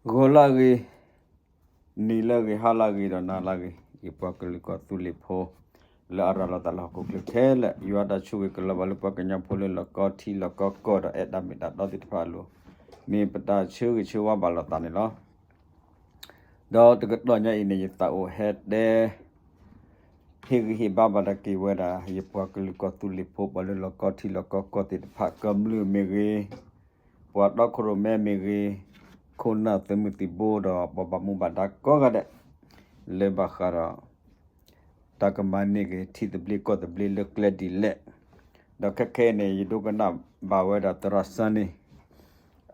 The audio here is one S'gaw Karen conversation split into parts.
ဂီၤလၢအဂ့ၤ, နံၤလၢအဂ့ၤ, ဟါလၢအဂ့ၤ ဒီးနၤလၢအဂ့ၤ, ယပှၤကလုာ်ကီၢ်သူလ့ၤဖိ လၢအရၤလီၤသးလၢဟီၣ်ခိၣ်ချၢခဲလၢာ်, ယွၤတၢ်ဆိၣ်ဂ့ၤကလီၤဘၣ်လၢပှၤကညီဖိလၢလီၢ်ကီထံလီၢ်ကီကီၢ်ဒီးအဲၣ်တၢ်မ့ၢ်တၢ်တီသ့ၣ်တဖၣ်အလိၤ, မ့ၢ်ပတၢ်ဆၢဂ့ၤဆၢဝါဘၣ်လိာ်သးန့ၣ်လီၤ. ဒီးတကတီၢ်ညါအံၤန့ၣ် ယသးအိၣ်ဟဲတဲ ဟ့ၣ်ဂံၢ်ဟ့ၣ်ဘါဘၣ်တၢ်က့ၤဝဲဒၣ် ယပှၤကလုာ်ကီၢ်သူလ့ၤဖိ ပှၤလၢလီၢ်ကီထံလီၢ်ကီကီၢ်သ့ၣ်တဖၣ် ကမျၢၢ်မ့ၢ်ဂ့ၤ, ပှၤတီခိၣ်ရိၣ်မဲမ့ၢ်ဂ့ၤ, ခိၣ်နၢ်သုးမုၢ်သံၣ်ဘိဒီးပှၤဘၣ်မူဘၣ်ဒါကိးဂၤဒဲး, လၢဘၣ်ဃးဒီး တၢ်ကမၤန့ၢ်က့ၤထံသဘျ့ကီၢ်သဘျ့လၢကျဲဒ်လဲၣ်, ဒီးခဲခဲအံၤန့ၣ် ယဒိကနၣ်ဘၣ်ဝဲဒၣ်သရၣ်စၢန့ၣ်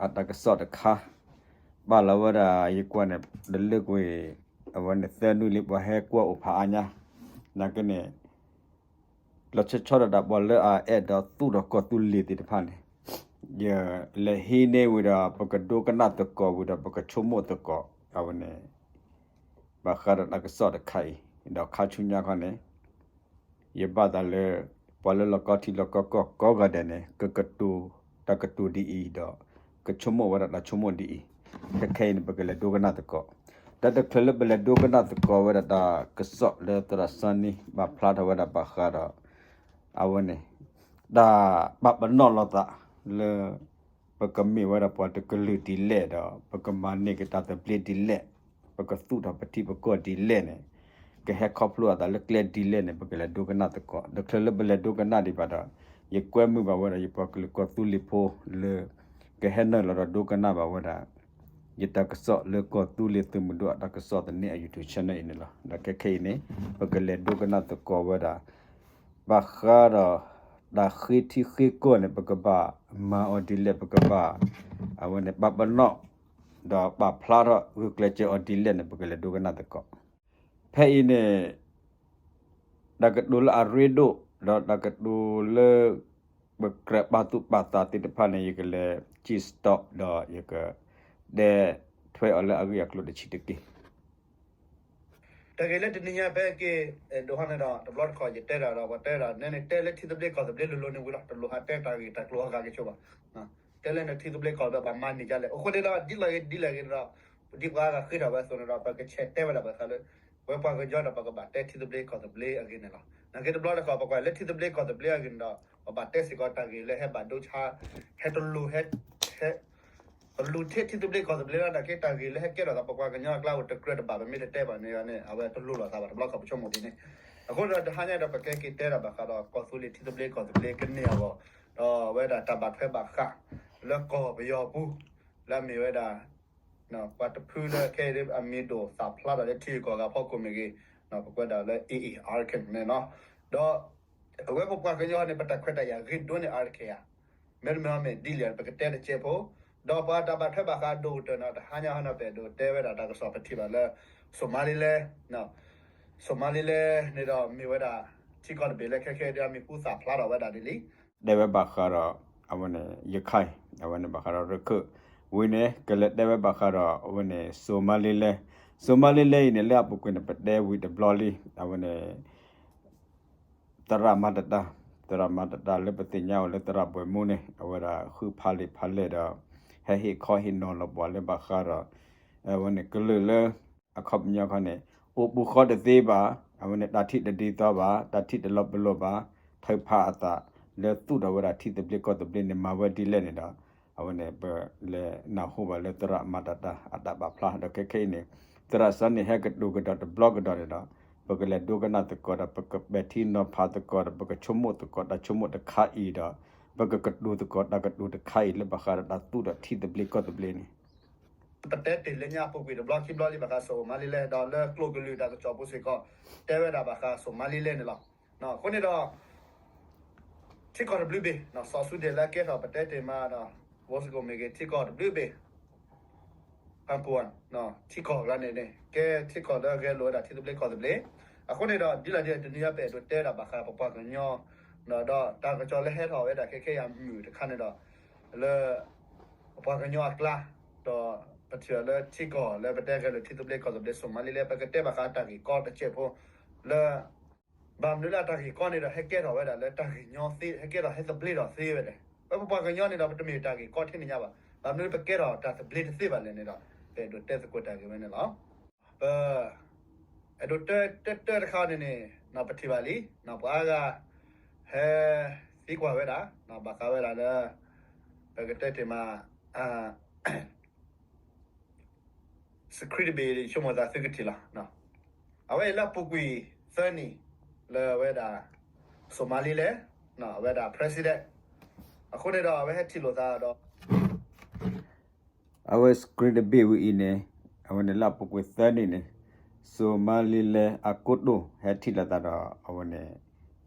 အတၢ်ကစီၣ်တခါ ပာ်လီၤဝဲဒၣ် ယကွၢ်န့ၣ် တလၢကွံာ် အဝဲန့ၣ်သၢနွံလံ ပှၤဟဲကွၢ်အိၣ်ဖးအါညါ, နာ်က့န့ၣ် လီၤဆီဆီဒၣ်တၢ် ပှၤလၢအအဲၣ်ဒိးသူၣ်ထီၣ်ကီၢ်သူလ့ၤသ့ၣ်တဖၣ်န့ၣ် ယလဲၤဟံးန့ၢ်ဝံၤဒီး ပကဒိကနၣ်သကိးဝံၤဒီး ပကဆိကမိၣ်သကိး အဝဲန့ၣ် ဘၣ်ဃးဒီးတၢ်ကစီၣ်တခါအံၤ, ဒီးခါဆူညါခီန့ၣ် ယဘၣ်သးလၢ ပှၤလၢလီၢ်ကီထံလီၢ်ကီကီၢ်ကိးဂၤဒဲးန့ၣ် ကကတိၤတၢ်ကတိၤဒ်အံၤဒီး ကဆိကမိၣ်ဝဲဒၣ်တၢ်ဆိကမိၣ်ဒ်အံၤ, ခဲခဲအံၤန့ၣ် ပကလဲၤဒိကနၣ်သကိး, တၢ်တချုးလၢပလဲၤဒိကနၣ်သကိးဝဲဒၣ်တၢ်ကစီၣ်လၢသရၣ်စၢန့ၣ် ဘၣ်ဖျါထီၣ်ဝဲဒၣ်ဘၣ်ဃးဒီး အဝဲန့ၣ် တၢ်ပာ်ပနီၣ်လိာ်သးလၢ ပကမ့ၢ်ဝဲဒၣ်ပှၤတကလုာ်ဒ်လဲၣ်ဒီး ပကမၤန့ၢ်က့ၤတၢ်သဘျ့ဒ်လဲၣ်, ပကသူၣ်ထီၣ်ပထံပကီၢ်ဒ်လဲၣ်န့ၣ်, ကဟဲခီဖျိအသးလၢကျဲဒ်လဲၣ်န့ၣ် ပကလဲၤဒိကနၣ်သကိး, တချုးလၢပလဲၤဒိကနၣ်ဒံးဘၣ်ဒီး ယကွဲမုာ်ဘၣ်ဝဲဒၣ် ယပှၤကလုာ်ကီၢ်သူလ့ၤဖိလၢ ကဟဲနုာ်လီၤဒီးဒိကနၣ်ဘၣ်ဝဲဒၣ် ယတၢ်ကစီၣ်လၢကီၢ်သူလ့ၤသုးမုၢ်ဒိၣ်အတၢ်ကစီၣ်သန့အ YouTube channel အံၤန့ၣ်လီၤ. ဒီးခဲခဲအံၤန့ၣ် ပကလဲၤဒိကနၣ်သကိးဝဲဒၣ် ဘၣ်ဃးဒီး တၢ်ဃ့ထံဃ့ကီၢ်န့ၣ် ပကဘၣ်မၤအီၤဒ်လဲၣ်, ပကဘၣ် အဝဲန့ၣ် ပာ်ပနီၣ် ဒီးပာ်ဖျါထီၣ်ဂုာ်ကျဲးစၢးအီၤဒ်လဲၣ်န့ၣ် ပကလဲၤဒိကနၣ်သကိး. ဖဲအံၤန့ၣ် တၢ်ကတိၤလၢအရ့ဒိၣ် ဒီးတၢ်ကတိၤလၢ ပကြၢးပာ်သူၣ်ပာ်သးသ့ၣ်တဖၣ်န့ၣ် ယကလဲၤ ကံၢ် stop ဒီးယက တဲထွဲအီၤလၢအဂ့ၢ်အကျိၤတဆံးတက့ၢ်. တၢ်ဂ့ၢ်လၢတနံၤညါဖဲက့ၤ ဒိးဟီန့ၣ်ဒီး တဘျီတခီၣ်ယတဲဒၣ်ဒီး ပှၤတဲဒၣ် နဲန့ၣ်တဲလၢထံသဘျ့ကီၢ်သဘျ့လိၤလိၤန့ၣ်ဝံၤလီၤ, တလိၣ်ဟးတဲတၢ်ဂ့ၢ်တၢ်ကျိၤအဂၤက့ၤဆိဘၣ်. တဲလၢနထံသဘျ့ကီၢ်သဘျ့ဘၣ်မၤန့ၢ်ဒ်လဲၣ်, အဃိန့ၣ်ဒီး ဒ်လဲၣ်ဂ့ၤဒ်လဲၣ်ဂ့ၤဒီး ဒ်ပှၤဂၤဃ့ထီၣ်ဝဲအသိးန့ၣ်ဒီး ပကဆဲးတဲဝဲဒၣ်ပသးလၢ ပဝဲပှၤကညီဒီး ပကဘၣ်တဲထံသဘျ့ကီၢ်သဘျ့အဂ့ၢ်န့ၣ်လီၤ. နာ်က့တဘျီတခီၣ် ပကွၢ်လၢထံသဘျ့ကီၢ်သဘျ့အဂ့ၢ်န့ၣ်ဒီး ပဘၣ်တဲစ့ၢ်ကီးတၢ်ဂ့ၢ်လၢဟဲဘၣ်ဒိဆါ ဟဲတလိၣ် ဟဲ တလိၣ်ထဲထံသဘျ့ကီၢ်သဘျ့လီၤ. နာ်က့တၢ်ဂ့ၢ်လၢဟဲကဲထီၣ်သး ပပှၤကညီအကျါအိၣ်တကြၢးတဘၣ် ပမ့ၢ်တတဲဘၣ်န့ၣ်န့ၣ် အဝဲတလိၣ်လိာ်သးဘၣ် တဘျီခီၣ်ပဆိကမိၣ်ဒ်န့ၣ်. အဃိဒီးတဟါညါဒီး ပကဲက့ၤတဲဒၣ်ဘၣ်ဃးဒီး ကီၢ်သူလ့ၤထံသဘျ့ကီၢ်သဘျ့ကန့ၢ်အဂီၢ် ဒီးဝဲဒၣ်တၢ်ဘၣ်ထွဲဘၣ်ဃး လၢကီၢ်ပယီၤပူၤ လၢအမ့ၢ်ဝဲဒၣ် ပှၤတဖုလၢခဲအံၤအမံၤဒိၣ်သၣ်ဖျါထီၣ်လၢထံဂုၤကီၢ်ဂၤဖီခိၣ်မ့ၢ်ဂ့ၤ, ပကွဲးဒၣ်လၢ A A Arakan န့ၣ်လီၤ. ဒီး အဝဲပပှၤကညီန့ၣ် ပတၢ်ခွဲးတၢ်ယာ်ဂ့ၤဒိၣ်န့ၢ် Arakan ဧါ, မ့တမ့ၢ်မ့ၢ်ဒ်လဲၣ် ပကတဲတကဲးဖိ, ဒီးပှၤတၢ်ဘၣ်ထွဲဘၣ်ဃးဒိၣ်ကတၢၢ်န့ၣ် တဟါညါဟီန့ၣ် ပအဲၣ်ဒိးတဲဝဲဒၣ်တၢ်ကစီၣ်ပထံၣ်ဘၣ်လၢ Somaliland, Somaliland န့ၣ်ဒီးမ့ၢ်ဝဲဒၣ် ထံကီၢ်တဘ့ၣ်လၢခဲခဲအံၤဒ်အမံၤဟူသၣ်ဖျါထီၣ်ဝဲဒၣ်ဒ်လံ တဲဝဲဘၣ်ဃးဒီး အဝဲန့ၣ် ရခိုင်, အဝဲန့ၣ်ဘၣ်ဃးဒီးရခၢၣ်, ဝံၤန့ၣ် ကလဲၤတဲဝဲဘၣ်ဃးဒီး အဝဲန့ၣ် Somaliland, Somaliland အံၤန့ၣ် လၢအပူၤကွံာ်န့ၣ် ပတဲဝံၤတဘျီလံ, အဝဲန့ၣ် သရၣ်မၤတတၢ်, သရၣ်မၤတတၢ်လၢပသ့ၣ်ညါအီၤလၢသရၣ်ဘှဲးမူန့ၣ် အဝဲဒၣ်ဃုဖးလံာ်ဖးလဲၢ်ဒီး ဟဲဟ့ၣ်ခီဟ့ၣ်နီၤလီၤပှၤလၢဘၣ်ဃးဒီး အဝဲန့ၣ်ကလုာ်လၢ အခီပညီခီန့ၣ် အိၣ်ပူၤဃီတသ့ဘၣ်, အဝဲန့ၣ်တၢ်ထံၣ်တဒ်သိးဘၣ်, တၢ်ထံၣ်တလီၤပလိာ်ဘၣ်, ထုးဖးအသး လၢသူၣ်ထီၣ်ဝဲဒၣ်ထံသဘျ့ကီၢ်သဘျ့န့ၣ် မၤဝဲဒ်လဲၣ်န့ၣ်ဒီး အဝဲန့ၣ် ပလဲၤနၢ်ဟူဘၣ်လၢသရၣ်မၤတတၢ် အတၢ်ပာ်ဖျါဒီးခဲခဲအံၤန့ၣ် သရၣ်စၢန့ၣ် ဟဲကတိၤကဒီးတဘျီကဒီးန့ၣ်ဒီး ပကလဲၤဒိကနၣ်သကိးဒီး ပကပဲာ်ထံနီၤဖးသကိးဒီး ပကဆိကမိၣ်သကိး တၢ်ဆိကမိၣ်တခါအံၤဒီး ပကကတိၤသကိး တၢ်ကတိၤတခါအံၤလၢဘၣ်ဃးဒီးတၢ်သူၣ်ထီၣ်ထံသဘျ့ကီၢ်သဘျ့န့ၣ် ပတဲတ့ၢ်လၢညါအပူၤကွံာ်တဘျီခံဘျီလံဘၣ်ဃး Somaliland ဒီးလၢကျိာ်ကလုာ်တၢ်ကစီၣ်ပူၤစ့ၢ်ကီး တဲဝဲဒၣ်ဘၣ်ဃး Somaliland န့ၣ်လီၤ. အဃိန့ၣ်ဒီး ထံကီၢ်တဘျုးဘ့ၣ် စီၤစူဒ့ၣ်လၢကဲထီၣ်ပတဲတ့ၢ်မးဒီး ဝီစကိးမ့ၢ်ဂ့ၤ ထံကီၢ်တဘျုးဘ့ၣ် ပၣ်ပူၤ ထံကီၢ်ကျါန့ၣ်န့ၣ် ကဲထံကီၢ်လၢဂဲၤလိာ်ဝဲဒၣ်ထံသဘျ့ကီၢ်သဘျ့. အဃိန့ၣ်ဒီး ဒ်လဲၣ်ဒ်လဲၣ် တနံၤညါပအဲၣ်ဒိးတဲဒၣ်ဘၣ်ဃးပပှၤကညီ ဒီးတၢ်ကစီၣ်လၢဟဲထီၣ်ဝဲဒၣ်ခဲခဲအံၤအမုာ်တခါန့ၣ်ဒီး လၢ ပပှၤကညီအကျါ ဒီးပထံၣ်အီၤလၢထံကီၢ်လၢပတဲဂဲၤလိာ်ထံသဘျ့ကီၢ်သဘျ့ Somaliland ပကတဲဘၣ်ဃးတၢ်ဂ့ၢ်ကီတစဲးဖိ လၢ ဘၣ်မနုၤလၢအတၢ်ဂ့ၢ်ကီန့ၣ်ဒီး ဟဲကဲထီၣ်ဝဲဒၣ်လၢတၢ်ဂ့ၢ်ညီသ့ ဟဲကဲထီၣ်ဟဲသဘျ့ထီၣ်သ့ဝဲဒၣ်. ပပှၤကညီန့ၣ်ဒီး ပတမ့ၢ်တၢ်ဂ့ၢ်ကီထဲန့ၣ်ညါဘၣ်. ဘၣ်မနုၤပကဲထီၣ်တၢ်သဘျ့တသ့ဘၣ်လဲၣ်န့ၣ်ဒီး ပအဲၣ်ဒိးတဲသကိးတၢ်ဂ့ၢ်ဝဲန့ၣ်လီၤ. ပအဲၣ်ဒိးတဲတၢ်တခါန့ၣ်န့ၣ် ပထံၣ်ဘၣ်လံ ပှၤအါဂၤ ဟဲသံကွၢ်ဝဲဒၣ် ဘၣ်ဃးဝဲဒၣ်လၢ ပကတဲတ့ၢ်မး စခရံတဘ့ၣ် ဆိကမိၣ်သးသုကထံၣ်လီၤ. အဝဲအံၤလၢအပူၤကွံာ်သၢနံၣ် လၢအဝဲဒၣ် Somaliland အဝဲဒၣ် president အဃိန့ၣ်ဒီး အဝဲဟဲထံၣ်လိာ်သးဒီး အဝဲ screen တဘ့ၣ်ဝံၤအံၤန့ၣ် အဝဲန့ၣ်လၢအပူၤကွံာ်သၢနံၣ်န့ၣ် Somaliland အကိတိာ်ဟဲထံၣ်လိာ်သးဒီး အဝဲန့ၣ်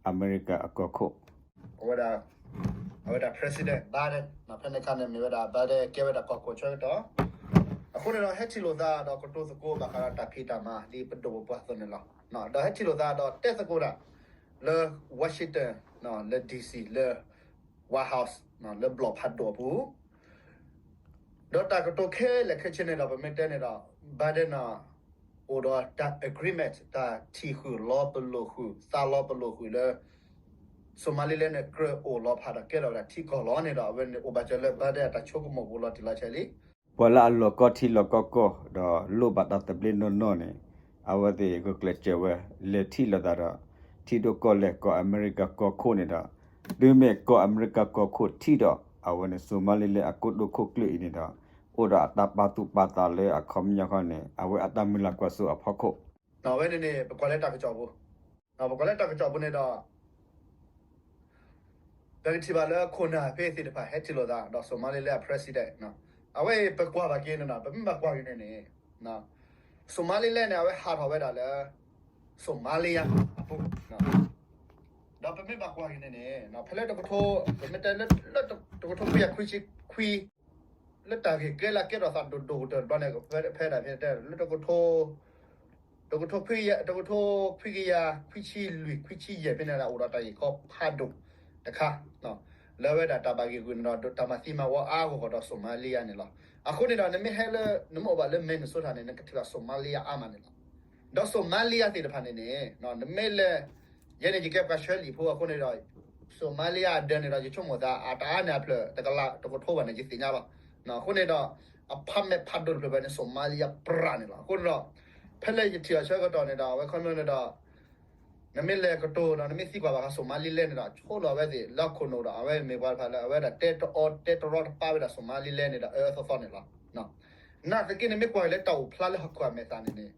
အမဲရကၤအကီၢ်ခိၣ် အဝဲဒၣ် အဝဲဒၣ် president Biden ဖဲန့ၣ်အခါန့ၣ် မ့ၢ်ဝဲဒၣ် Biden ကဲဝဲဒၣ်ကီၢ်ခိၣ်ဆၢကတီၢ် အဃိန့ၣ်ဒီး ဟဲထံၣ်လိာ်သးဒီးကတိၤသကိးဘၣ်ဃးဒီးတၢ်ဖံးတၢ်မၤဒ်ပဒိၣ်ပပှၢ်အသိးန့ၣ်လီၤ. ဒီးဟဲထံၣ်လိာ်သးဒီးတဲသကိးတၢ် လၢ Washington လၢ D C လၢ White House လၢဘျီၣ်ဖးဒိၣ်အပူၤ ဒီးတၢ်ကတိၤခဲလၢာ်ခဲဆ့န့ၣ်ဒီး ပမ့ၢ်တဲန့ၣ်ဒီး Biden န့ၣ် အိၣ်ဒီးတၢ် agreement တၢ်ထံၣ်ဃုာ်လီၤပလိာ်ဃုာ် သးလီၤပလိာ်ဃုာ်လၢ Somaliland န့ၣ် ကြၢးအိၣ်လီၤဖးဒီးကဲထီၣ်ဝဲဒၣ်ထံကီၢ်လီၤန့ၣ်ဒီး အဝဲန့ၣ်အိၣ်ဘၣ်စၢၤလၢ Biden အတၢ်ဆိကမိၣ်ပူၤလီၤတံၢ်လီၤဆဲးလံ. ပှၤလၢအလီၢ်ကီထံလီၢ်ကီကီၢ် ဒီးလိၣ်ဘၣ်တၢ်သဘျ့နီၢ်နီၢ်န့ၣ် အဝဲသ့ၣ်ဂုာ်ကျဲးစၢးဝဲ လဲၤထံၣ်လိာ်သးဒီး ထံဒိၣ်ကီၢ်လဲၢ်ကီၢ်အမဲရကၤကီၢ်ခိၣ်န့ၣ်ဒီး တုၤမ့ၢ်ကီၢ်အမဲရကၤကီၢ်ခိၣ်ထံၣ်ဒီး အဝဲန့ၣ် Somaliland အကိတိာ်ခိၣ်ကျၢၢ်အံၤန့ၣ်ဒီး အိၣ်ဒီးအတၢ်ပာ်သူၣ်ပာ်သးလၢအခီပညီဃီန့ၣ် အဝဲအတၢ်မုၢ်လၢ်ကွၢ်စိအဖီခိၣ် အဝဲန့ၣ်န့ၣ် ပကွၢ်လၢတၢ်ကစီၣ်ပူၤ ပကွၢ်လၢတၢ်ကစီၣ်ပူၤန့ၣ်ဒီး ပကထံၣ်ဘၣ်လၢခိၣ်နၢ်ဖဲသ့ၣ်တဖၣ်ဟဲထံၣ်လိာ်သးဒီး Somaliland president အဝဲအံၤပကွၢ်ဘၣ်က့ၤန့ၣ်ဒီး ပမ့ၢ်ဘၣ်ကွၢ်က့ၤန့ၣ်န့ၣ် Somaliland န့ၣ် အဝဲဟးထီၣ်ဝဲဒၣ်လၢ Somalia အပူၤ ဒီးပမ့ၢ်ဘၣ်ကွၢ်က့ၤန့ၣ်န့ၣ် ဖဲလၢတကထိ ပမ့ၢ်တဲလၢ တကထိခွံကယၤခွံဆံခွံ လၢတၢ်ဂ့ၢ်ကဲလၢကဲထီၣ်သးဒိၣ်ဒိၣ်ကတၢၢ်တဘျီန့ၣ် ဖဲဒၣ်ဖဲတဲလၢတကထိ တကထိခွံကယၤ တကထိခွံဆံလွံၢ် ခွံဆံယဲၢ်ဖဲန့ၣ် အိၣ်ဒီးတၢ်ဂ့ၢ်ကီဖးဒိၣ်တခါ လၢအဝဲဒၣ်တၢ်ဘၣ်ဂ့ၢ်ဂုာ်န့ၣ်ဒီး တၢ်မၤသံမၤဝီအါဂီၢ်ဂီၢ်ဒီး Somalia န့ၣ်လီၤ. အဃိန့ၣ်ဒီး နမ့ၢ်ဟဲလၢ နမ့ၢ်အိၣ်ဘၣ်လၢ Minnesota န့ၣ် နကထံၣ်ဘၣ် Somalia အါမးန့ၣ်လီၤ. ဒီး Somalia သ့ၣ်တဖၣ်န့ၣ်န့ၣ် နမ့ၢ်လဲၤ ယဲန့ၣ်ယကဲပှၤဆှၢလံာ်ဖိအဃိန့ၣ်ဒီး Somalia အဒၢးန့ၣ်ဒီး ယဆိကမိၣ်သး အတၢ်အါန့ၢ်အဖျၢၣ် တကလးတကထိဘၣ်န့ၣ် ယသ့ၣ်ညါဘၣ်. အဃိန့ၣ်ဒီး အဖးမဲာ်ဖးဒိၣ်တဖျၢၣ်ဘၣ်န့ၣ် Somalia ပြးန့ၣ်လီၤ. အဃိန့ၣ်ဒီး ဖဲလၢယထံၣ်အီၤဆၢကတီၢ်န့ၣ်ဒီး အဝဲခီပညီန့ၣ်ဒီး နမ့ၢ်လဲၤကတိၤဒီး နမ့ၢ်သံကွၢ်ဘၣ်ဃး Somaliland န့ၣ်ဒီး ဆိလီၤအဝဲသ့ၣ်လၢအခိၣ်နူာ်ဒီး အဝဲမ့ၢ်ပှၤတဖၣ်လၢအဝဲဒၣ်တဲတအီတဲတရီတပါဝဲဒၣ် Somaliland န့ၣ်ဒီး အၢအၢသီသီန့ၣ်လီၤ. နာ်သက့န့ၣ် မ့ၢ်ကွၢ်က့ၤလၢတၢ်အိၣ်ဖျါလၢဟီၣ်ခိၣ်အမဲာ်သၣ်န့ၣ်န့ၣ်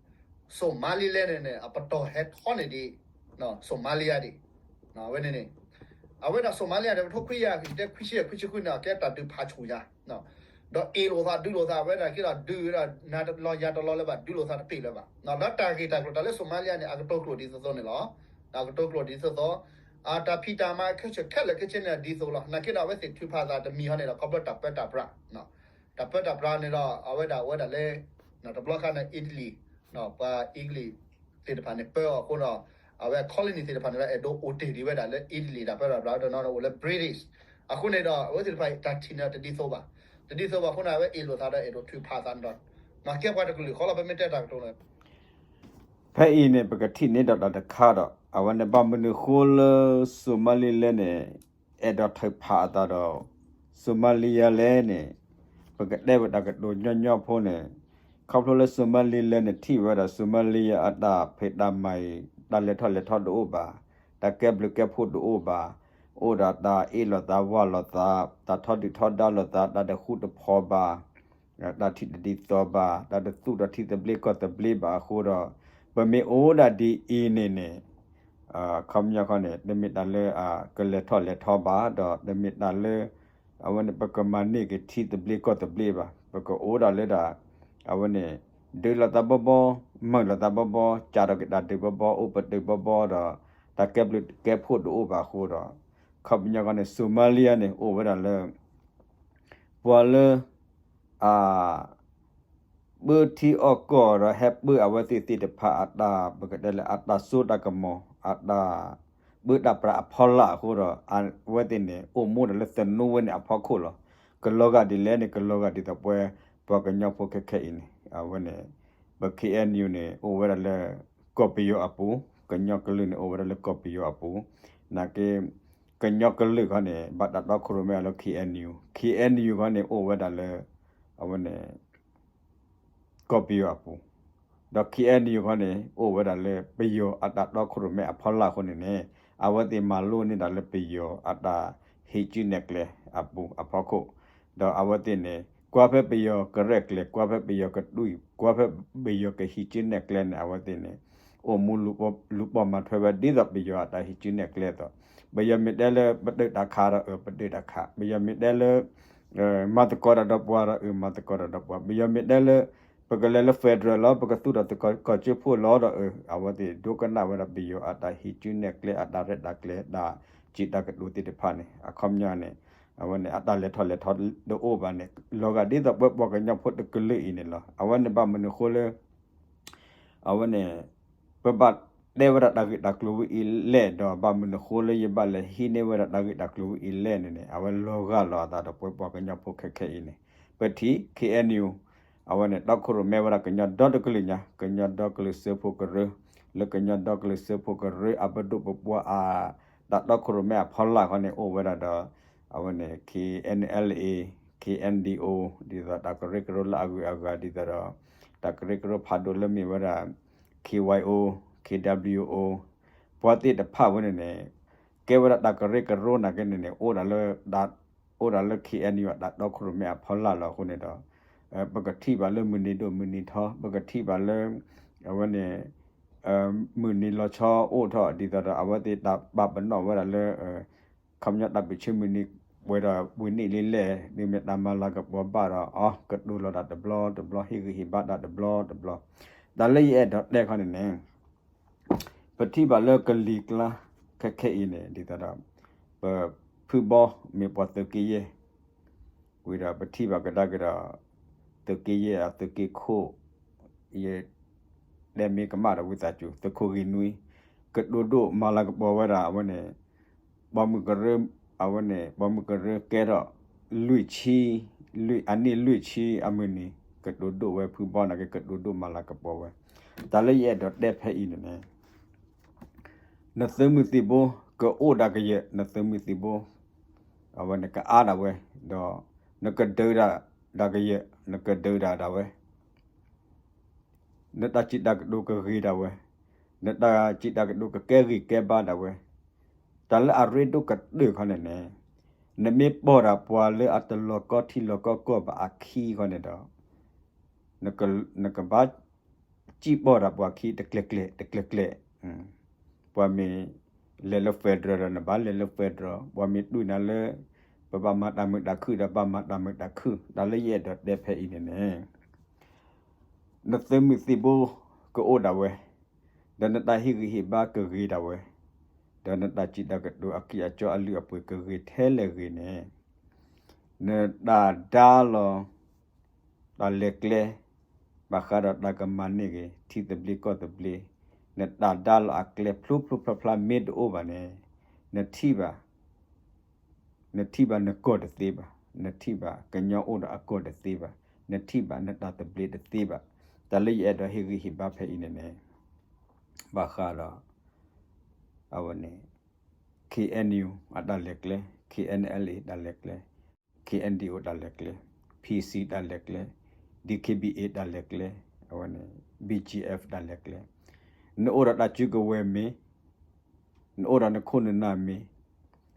Somaliland န့ၣ်န့ၣ် အပတီၢ်ဟဲထီန့ၢ်ဒံး Somalia ဒံး အဝဲန့ၣ်န့ၣ် အဝဲဒၣ် Somalia န့ၣ် တကထိခွံကယၤ တဲခွံဆံယဲၢ် ခွံဆံဃုန့ၣ် အကဲတၢ်ဒုးဖးဆူၣ်ညါ ဒီးအ့ၣ်လိာ်သးဒုးလိာ်သး အဝဲဒၣ်က့ဒီးဒုးဝဲဒၣ် နၤတလီၤယၤတလီၤလၢၤဘၣ် ဒုးလိာ်သးတပ့ၢ်လၢၤဘၣ်. ဒီးတၢ်ဂ့ၢ်တၢ်ကျိၤတၢ်လၢ Somalia န့ၣ် အကတိၤကျိာ်ဒ်သိးသိးန့ၣ်လီၤ. အကတိၤကျိာ်ဒ်သိးသိး အတၢ်ဖံးတၢ်မၤခဲဆ့ခဲလၢာ်ခဲဆ့န့ၣ် ဒ်သိးလီၤ. နာ်က့ဒီး အဝဲသ့ၣ်ထုးဖးသးတမံၤဟီန့ၣ်ဒီး ခီဖျိတၢ်ပၢတၢ်ပြး တၢ်ပၢတၢ်ပြးန့ၣ်ဒီး အဝဲဒၣ်အိၣ်ဝဲဒၣ်လၢ တဘျီခါန့ၣ် Italy ပှၤ Italy သ့ၣ်တဖၣ်န့ၣ်ပၢအီၤအဃိဒီး အဝဲ colony သ့ၣ်တဖၣ်န့ၣ်ဒီး အဲၣ်ဒိးအိၣ်တ့ၢ်ဒံးဝဲဒၣ်လၢ Italy တၢ်ပၢတၢ်ပြး တနီၤန့ၣ်အိၣ်လၢ British အဃိန့ၣ်ဒီး အဝဲသ့ၣ်တဖၣ်တၢ်ထံၣ်န့ၣ်တဒ်သိးဘၣ်. တဒ်သိးဘၣ်အဃိန့ၣ် အဝဲအ့ၣ်လိာ်သးဒီးအဲၣ်ဒိးထုးဖးသးန့ၣ်ဒီး မ့ၢ်ကဲပှၤတကလုာ်ဃီလီၤ ပမ့ၢ်တဲတၢ်ကတိၤန့ၣ် ဖဲအံၤန့ၣ် ပကထံၣ်န့ၢ်ဒီးတၢ်တခါဒီး အဝဲန့ၣ်ဘၣ်မနုၤဃိလၢ Somaliland န့ၣ် အဲၣ်ဒိးထုးဖးအသးဒီး Somalia လဲၣ်န့ၣ် ပကတဲဝဲတၢ်ကတိၤညီညီဖိန့ၣ် ခီဖျိလၢ Somaliland န့ၣ် ထံၣ်ဝဲဒၣ် Somalia အတၢ်ဖံးတၢ်မၤအံၤ တၢ်လဲၤထီၣ်လဲၤထီတအိၣ်ဘၣ်, တၢ်ကဲဘျုးကဲဖှိၣ်တအိၣ်ဘၣ်, အိၣ်ဒီးတၢ်အ့ၣ်လိာ်သးဝီလိာ်သး, တၢ်ထီဒုၣ်ထီဒါလိာ်သး, တၢ်တဃူတဖိးဘၣ် တၢ်ထံၣ်တဒ်သိးဘၣ်, တၢ်တသူၣ်ထီၣ်ထံသဘျ့ကီၢ်သဘျ့ဘၣ်အဃိဒီး ပမ့ၢ်အိၣ်ဒၣ်ဒ်အံၤန့ၣ်န့ၣ် အခီပညီခီန့ၣ် တမ့ၢ်တၢ်လၢအကလဲၤထီၣ်လဲၤထီဘၣ် ဒီးတမ့ၢ်တၢ်လၢ အဝဲန့ၣ် ပကမၤန့ၢ်က့ၤထံသဘျ့ကီၢ်သဘျ့ဘၣ်. ပကအိၣ်ဒၣ်လၢဒၣ် အဝဲန့ၣ် ဒုးလိာ်သးဘီဘီ, မုာ်လိာ်သးဘီဘီ, ကးထီၣ်က့ၤတၢ်ဒုးဘီဘီ, အိၣ်ပတုာ်ဘီဘီဒီး တၢ်ကဲဘျုးကဲဖှိၣ်တအိၣ်ဘၣ်အဃိဒီး အခီပညီခီန့ၣ် Somalia န့ၣ် အိၣ်ဝဲဒၣ်လၢ ပှၤလၢ အ ပၢထံအီၣ်ကီၢ်ဒီးဟဲပၢအဝဲသ့ၣ်သ့ၣ်တဖၣ်အတၢ် ပကတဲလၢအတၢ်စိတၢ်ကမီၤ အတၢ်ပၢတၢ်ပြးအဖီလာ်အဃိဒီး အဝဲသ့ၣ်န့ၣ် အိၣ်မူဒၣ်လၢသနူဝဲန့ၣ်အဖီခိၣ်လီၤ. ကလီၤဂာ်ဒ်လဲၣ်န့ၣ် ကလီၤဂာ်ဒ်သိးပှၤ ပှၤကညီဖိခဲခဲအံၤန့ၣ် အဝဲန့ၣ် ပ K N U န့ၣ် အိၣ်ဝဲဒၣ်လၢ ကီၢ်ပယီၤအပူၤ, ကညီကလုာ်န့ၣ် အိၣ်ဝဲဒၣ်လၢကီၢ်ပယီၤအပူၤ, နာ်က့ ကညီကလုာ်ခီန့ၣ် ဘၣ်တၢ်တီခိၣ်ရိၣ်မဲအီၤလၢ K N U, K N U ခီန့ၣ် အိၣ်ဝဲဒၣ်လၢ အဝဲန့ၣ် ကီၢ်ပယီၤအပူၤ, ဒီး K N U ခီန့ၣ် အိၣ်ဝဲဒၣ်လၢပယီၤအတၢ်တီခိၣ်ရိၣ်မဲအဖီလာ်အဃိန့ၣ်န့ၣ် အဝဲသ့ၣ်မၤလိန့ၢ်တၢ်လၢပယီၤအတၢ်ဟံးစုနဲၣ်ကျဲအပူၤအဖီခိၣ်, ဒီးအဝဲသ့ၣ်န့ၣ် ကွၢ်ဖဲပယီၤကရဲၣ်ကျဲၤ, ကွၢ်ဖဲပယီၤကတွံၢ်, ကွၢ်ဖဲပယီၤကဟံးစုနဲၣ်ကျဲန့ၣ် အဝဲသ့ၣ်န့ၣ် အိၣ်မူလူၤပိာ်မၤထွဲဝဲဒ်သိးပယီၤအတၢ်ဟံးစုနဲၣ်ကျဲအသိး, ပယီၤမ့ၢ်တဲလၢ ပတုာ်တၢ်ခးဒီးအၢ ပတုာ်တၢ်ခး, ပယီၤမ့ၢ်တဲလၢ မၤသကိးတၢ်ဒီးပှၤဒီးအၢ မၤသကိးတၢ်ဒီးပှၤ, ပယီၤမ့ၢ်တဲလၢ ပကလဲၤလၢ federal လီၤ, ပကသူၣ်ထီၣ်သကိးကီၢ်ကၠိဖိလီၤဒီးအၢ, အဝဲသ့ၣ်ဒိကနၣ်ဝဲဒၣ်ပယီၤအတၢ်ဟံးစုနဲၣ်ကျဲ အတၢ်ရဲၣ်တၢ်ကျဲၤ တၢ်စံးတၢ်ကတိၤသ့ၣ်တဖၣ်န့ၣ် အခီပညီန့ၣ် အဝဲန့ၣ် အတၢ်လဲၤထီၣ်လဲၤထီတအိၣ်ဘၣ်န့ၣ် လီၤဂာ်ဒ်သိးပဝဲပှၤကညီဖိတကလုာ်အံၤန့ၣ်လီၤ. အဝဲန့ၣ်ဘၣ်မနုၤအဃိလၢ အဝဲန့ၣ် ပဘၣ်တဲဝဲဒၣ်တၢ်ဂ့ၢ်တၢ်ကျိၤဝဲအံၤလဲၣ် ဒီးဘၣ်မနုၤအဃိလၢယဘၣ်လဲၤဟံးန့ၢ်ဝဲဒၣ်တၢ်ဂ့ၢ်တၢ်ကျိၤဝဲအံၤလဲၣ်န့ၣ်န့ၣ် အဝဲလီၤဂာ်လီၤအသးဒီးပဝဲပှၤကညီဖိခဲခဲအံၤန့ၣ် ပထံၣ် K N U အဝဲန့ၣ် တီခိၣ်ရိၣ်မဲဝဲဒၣ်ကညီဒီတကလုာ်ညါ ကညီဒီကလုာ်စၢဖှိၣ်ကရၢ, လၢကညီဒီကလုာ်စၢဖှိၣ်ကရၢအပဒိၣ်ပပှၢ်အ တၢ်တီခိၣ်ရိၣ်မဲအဖီလာ်ခီန့ၣ် အိၣ်ဝဲဒၣ်ဒီး အဝဲန့ၣ် K N L A, K N D O ဒ်သိးတၢ်ကရၢကရိလၢအဂုၤအဂၤ ဒ်သိးဒီး တၢ်ကရၢကရိဖးဒိၣ်လၢမ့ၢ်ဝဲဒၣ် K Y O, K W O ပှၤသ့ၣ်တဖၣ်ဝဲန့ၣ်န့ၣ် ကဲဝဲဒၣ်တၢ်ကရၢကရိနာ်က့န့ၣ်န့ၣ် အိၣ်ဒၣ်လၢ အိၣ်ဒၣ်လၢ K N U အတၢ်တီခိၣ်ရိၣ်မဲအဖီလာ်လီၤအဃိန့ၣ်ဒီး ပကထံၣ်ဘၣ်လၢမုၢ်နံၤဒိၣ်မုၢ်နံၤထီ ပကထံၣ်ဘၣ်လၢ အဝဲန့ၣ် မုၢ်နံၤလီၤဆီအိၣ်ထီၣ် ဒ်သိးဒီးအဝဲသ့ၣ်တၢ်ပာ်ပနီၣ်ဝဲဒၣ်လၢ ခီပညီတၢ်ပၢၢ်ဆၢမုၢ်နံၤ ပှဲၤဒီးဝံၤနံၣ်လံလဲၣ် ဒ်မ့ၢ်တၢ်မၤလၤကပီၤဘၣ်ဒီး အီ ကတိၤလီၤတၢ်တဘျီတဘျီ ဟ့ၣ်ဂံၢ်ဟ့ၣ်ဘါတၢ်တဘျီတဘျီ တၢ်လၢယအဲၣ်ဒိးတဲခီန့ၣ်န့ၣ် ပထံၣ်ဘၣ်လၢကလံၤကျါ ခဲခဲအံၤန့ၣ် ဒ်သိးဒီး ပဖုဘီမ့ၢ်ပှၤသုးက့ယဲၢ် ဝံၤဒီးပထံၣ်ဘၣ်ကဒါက့ၤဒီး သုးက့ယဲၢ်အသုးက့ခိၣ် ယ တဲမ့ၢ်ကမၣ်ဒီးဝံသးစူၤ သုးခိၣ်ဂ့ၤနွံ ကတိၤဒိၣ်မၤလၤကပီၤဝဲဒၣ်အဝဲန့ၣ် ပိာ်မုၣ်ကရၢ အဝဲန့ၣ် ပိာ်မုၣ်ကရၢကဲထီၣ် လွံၢ်ဆံ လွံၢ် အနံၣ်လွံၢ်ဆံအမုၢ်နံၤ ကတိၤဒိၣ်ဝဲဖုဘီနာ်က့ ကတိၤဒိၣ်မၤလၤကပီၤဝဲ တၢ်လၢယအဲၣ်ဒိးတဲဖဲအံၤန့ၣ်န့ၣ် နသုးမုၢ်သံၣ်ဘိ ကအိၣ်ဒၣ်ကယဲၢ် နသုးမုၢ်သံၣ်ဘိ အဝဲန့ၣ်ကအါဒၣ်ဝဲ ဒီး နကဒုးဒၣ်ဒၣ်ကယဲၢ် နကဒုးဒၣ်ဒၣ်ဝဲ နတၢ်စံးတၢ်ကတိၤကဂ့ၤဒၣ်ဝဲ, နတၢ်စံးတၢ်ကတိၤကကဲဂ့ၤကဲဘါဒၣ်ဝဲ, တၢ်လၢအရ့ဒိၣ်ကတၢၢ်ခီန့ၣ်န့ၣ်, နမ့ၢ်ပိာ်ဒၣ်ပှၤလၢအတလီၤကီထံလီၤကီကီၢ်ဘၣ်အခံခီန့ၣ်ဒီး, နကဘၣ် စံၣ်ပိာ်ဒၣ်ပှၤခံတကျဲၤကျဲၤတကျဲၤကျဲၤ, ပှၤမ့ၢ်လဲၤလၢ federal ဒီး နဘၣ်လဲၤလၢ federal, ပှၤမ့ၢ်တူၢ်နၤလၢ ပဘၣ်မၤတၢ်မုာ်တၢ်ခုၣ်ဒီး ဘၣ်မၤတၢ်မုာ်တၢ်ခုၣ်, တၢ်လၢယအဲၣ်ဒိးတဲဖဲအံၤန့ၣ်န့ၣ် နသုးမုၢ်သံၣ်ဘိကအိၣ်ဒၣ်ဝဲ, ဒီးနတၢ်ဟ့ၣ်ဂံၢ်ဟ့ၣ်ဘါကဂ့ၤဒၣ်ဝဲ, ဒီးနတၢ်စံးတၢ်ကတိၤအကံၢ်အကီအလုၢ်အပှ့ၤကဂ့ၤထဲလဲၣ်ဂ့ၤန့ၣ်, နတၢ်ဒါလီၤ တၢ်လဲၤကျဲ, ဘၣ်ဃးဒီးတၢ်ကမၤန့ၢ်ဂ့ၤ ထံသဘျ့ကီၢ်သဘျ့, နတၢ်ဒါလီၤအကျဲဖျိဖျိဖျါဖျါမ့ၢ်တအိၣ်ဘၣ်န့ၣ်, နထံၣ်ဘၣ် နထံၣ်ဘၣ်နကီၢ်တသ့ဘၣ်, နထံၣ်ဘၣ်ကညီအိၣ်ဒီးအကီၢ်တသ့ဘၣ်, နထံၣ်ဘၣ်နတၢ်သဘျ့တသ့ဘၣ်, တၢ်လၢယအဲၣ်ဒိးဟ့ၣ်ဂံၢ်ဟ့ၣ်ဘါဖဲအံၤန့ၣ်န့ၣ်, ဘၣ်ဃးဒီး အဝဲန့ၣ် K N U အတၢ်လဲၤကျဲ, K N L A တၢ်လဲၤကျဲ, K N D O တၢ်လဲၤကျဲ, P C တၢ်လဲၤကျဲ, D K B A တၢ်လဲၤကျဲ, အဝဲန့ၣ် B G F တၢ်လဲၤကျဲ, နအိၣ်ဒီးတၢ်စုကဝဲၤမ့ၢ် နအိၣ်ဒီးနခိၣ်နနၢ်မ့ၢ်,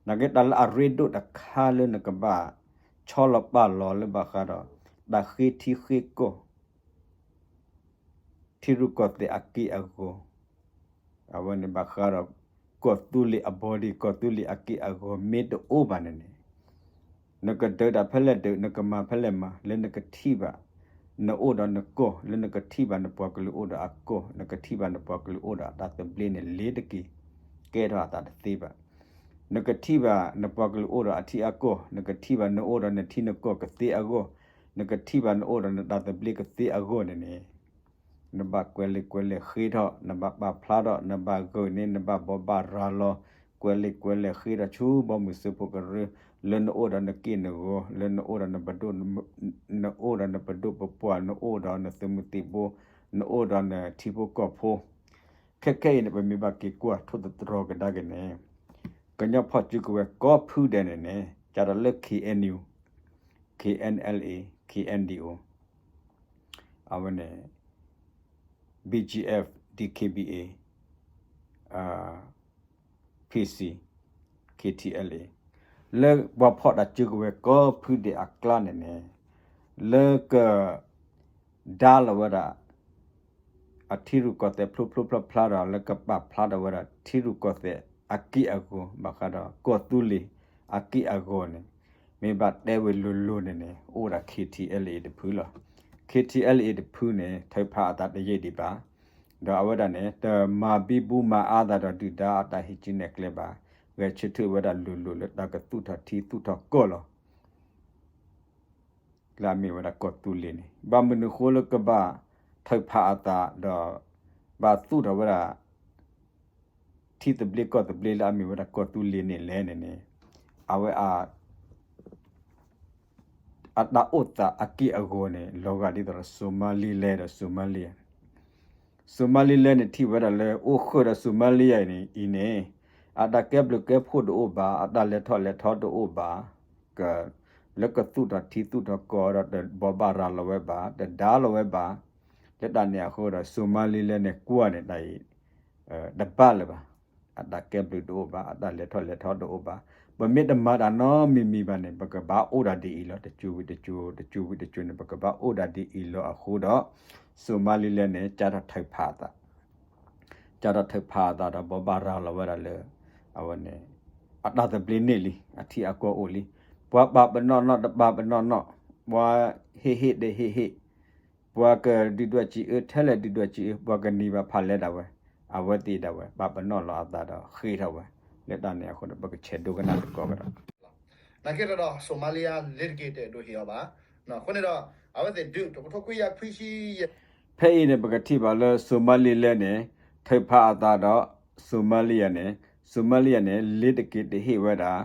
နာ်က့တၢ်လၢအရ့ဒိၣ်တခါလၢနကဘၣ် ဆီလီၤပာ်လီၤလၢဘၣ်ဃးဒီး တၢ်ဃ့ထံဃ့ကီၢ် ထံရူၢ်ကီၢ်သဲးအက့ၢ်အဂီၤ, အဝဲန့ၣ်ဘၣ်ဃးဒီး ကီၢ်သူလ့ၤအ body ကီၢ်သူလ့ၤအက့ၢ်အဂီၤမ့ၢ်တအိၣ်ဘၣ်န့ၣ်န့ၣ်, နကဒုးတၢ်ဖဲလဲၣ်ဒုး နကမၤဖဲလဲၣ်မၤ လၢနကထံၣ်ဘၣ် နအိၣ်ဒီးနကီၢ် လၢနကထံၣ်ဘၣ်နပှၤကလုာ်အိၣ်ဒီးအကီၢ် နကထံၣ်ဘၣ်နပှၤကလုာ်အိၣ်ဒီးအတၢ်သဘျ့န့ၣ် လ့ၤတက့ၢ်, ကဲထီၣ်အသးတသ့ဘၣ်. နကထံၣ်ဘၣ်နပှၤကလုာ်အိၣ်ဒီးအထံအကီၢ်, နကထံၣ်ဘၣ်နအိၣ်ဒီးနထံနကီၢ်ကသ့အဂီၢ်, နကထံၣ်ဘၣ်နအိၣ်ဒီးနတၢ်သဘျ့ကသ့အဂီၢ်န့ၣ်န့ၣ် နဘၣ်ကွဲးလံာ်ကွဲးလဲၢ်ဃ့ထီၣ်, နဘၣ်ပာ်ဖျါထီၣ်, နဘၣ်ဂုာ်န့ၢ်, နဘၣ်ဘိးဘၣ်ရၤလီၤ, ကွဲးလံာ်ကွဲးလဲၢ်ဃ့ထီၣ်ဆူဘီမုၢ်စၢဖှိၣ်ကရၢ, လၢနအိၣ်ဒီးနက့ၢ်နဂီၤ, လၢနအိၣ်ဒီးနပဒိၣ်, နအိၣ်ဒီးနပဒိၣ်ပပှၢ်, နအိၣ်ဒီးနသုးမုၢ်သံၣ်ဘိ, နအိၣ်ဒီးနထံဖိကီၢ်ဖိ, ခဲခဲအံၤန့ၣ် ပမ့ၢ်ဘၣ်က့ၤကွၢ်ထိၣ်သတြီၤကဒါက့ၤန့ၣ်, ကညီဖီၣ်စုကဝဲၤကိးဖုဒဲးန့ၣ်န့ၣ် ကဒီးလၢ K N U, K N L A, K N D O အဝဲန့ၣ် BGF, DKBA, PC, KTLA လၢပှၤဖီၣ်တၢ်စုကဝဲၤကိးဖုဒဲးအကျါန့ၣ်န့ၣ် လၢက ဒါလီၤဝဲဒၣ် အထံရူၢ်ကီၢ်သဲးဖျိဖျိဖျါဖျါဒီး လၢကပာ်ဖျါထီၣ်ဝဲဒၣ်ထံရူၢ်ကီၢ်သဲးအက့ၢ်အဂီၤ ဘၣ်ဃးဒီးကီၢ်သူလ့ၤအက့ၢ်အဂီၤန့ၣ် မ့ၢ်ဘၣ်တဲဝဲလိၤလိၤန့ၣ်န့ၣ် အိၣ်ဝဲဒၣ် KTLA တဖုလီၤ. KTLA တဖုန့ၣ် ထုးဖးအသးတယံာ်ဒံးဘၣ် ဒီးအဝဲဒၣ်န့ၣ် တမၤဘံဘူမၤအါသးဒီးဒုၣ်ဒါအတၢ်ဟံးစုနဲၣ်ကျဲဘၣ်, ဂဲၤဆၢထၢၣ်ဝဲဒၣ်လိၤလိၤလၢတၢ်ကသူၣ်ထီၣ်ထံသူၣ်ထီၣ်ကီၢ်လီၤ. လၢအမ့ၢ်ဝဲဒၣ်ကီၢ်သူလ့ၤန့ၣ် ဘၣ်မနုၤဃိလၢကဘၣ်ထုးဖးအသးဒီး ဘၣ်သူၣ်ထီၣ်ဝဲဒၣ် ထံသဘျ့ကီၢ်သဘျ့လၢအမ့ၢ်ဝဲဒၣ်ကီၢ်သူလ့ၤန့ၣ်လဲၣ်န့ၣ်န့ၣ် အဝဲ အတၢ်အိၣ်သးအက့ၢ်အဂီၤန့ၣ် လီၤဂာ်ဒ်သိးဒီး Somaliland ဒီး Somalia, Somaliland န့ၣ် ထံၣ်ဝဲဒၣ်လၢအိၣ်ဃုာ်ဒီး Somalia အံၤန့ၣ် အတၢ်ကဲဘျုးကဲဖှိၣ်တအိၣ်ဘၣ်, အတၢ်လဲၤထီၣ်လဲၤထီတအိၣ်ဘၣ်, က လၢကသူၣ်ထီၣ်ထံသူၣ်ထီၣ်ကီၢ်ဒီး တဘိးဘၣ်ရၤလီၤဝဲဘၣ်, တဒါလီၤဝဲဘၣ်. လၢတၢ်န့ၣ်အဃိဒီး Somaliland န့ၣ် ကွၢ်န့ၣ်တၢ်အံၤ တဘၣ်လၢၤဘၣ်. အတၢ်ကဲဘျုးတအိၣ်ဘၣ်, အတၢ်လဲၤထီၣ်လဲၤထီတအိၣ်ဘၣ်. ပမ့ၢ်တမၤတၢ်နီတမံၤမံၤဘၣ်န့ၣ် ပကဘၣ်အိၣ်ဒၣ်ဒ်အံၤလီၤ. တစိၤဝံၤတစိၤ, တစိၤဝံၤတစိၤန့ၣ် ပကဘၣ်အိၣ်ဒၣ်ဒ်အံၤလီၤအဃိဒီး Somaliland န့ၣ် ကၢ်ထီၣ်ထုးဖးအသး, ကၢ်ထီၣ်ထုးဖးအသးဒီး ဘိးဘၣ်ရၤလီၤဝဲဒၣ်လၢ အဝဲန့ၣ် အတၢ်သဘျ့န့ၣ်လံ, အထံအကီၢ်အိၣ်လံ. ပှၤပာ်ပနီၣ်နီၣ်တပာ်ပနီၣ်နီၣ်, ပှၤဟ့ၣ်ဟ့ၣ်တဟ့ၣ်ဟ့ၣ်, ပှၤကဒုၣ်ဒွဲၣ်စံးအၢ ထဲလဲၣ်ဒုၣ်ဒွဲၣ်စံးအၢ, ပှၤကနံၤဘၣ်ဖးလဲၢ်ဒၣ်ဝဲ, အဝဲသ့ၣ်ဒၣ်ဝဲ ပာ်ပနီၣ်လီၤအသးဒီးဃ့ထီၣ်ဝဲ. လၢတၢ်န့ၣ်အဃိဒီး ပကဆဲးဒိကနၣ်သကိးကဒီး. နာ်က့ဒီး Somalia လ့ၤတက့ၤတဒိးဟ့ၣ်အီၤဘၣ်. အဃိန့ၣ်ဒီး အဝဲသ့ၣ်ဒုးတကထိခွံကယၤခွံဆံယဲၢ် ဖဲအံၤန့ၣ် ပကထံၣ်ဘၣ်လၢ Somaliland န့ၣ် ထုးဖးအသးဒီး Somalia န့ၣ်, Somalia န့ၣ် လ့ၤတက့ၤတဟ့ၣ်ဝဲဒၣ်,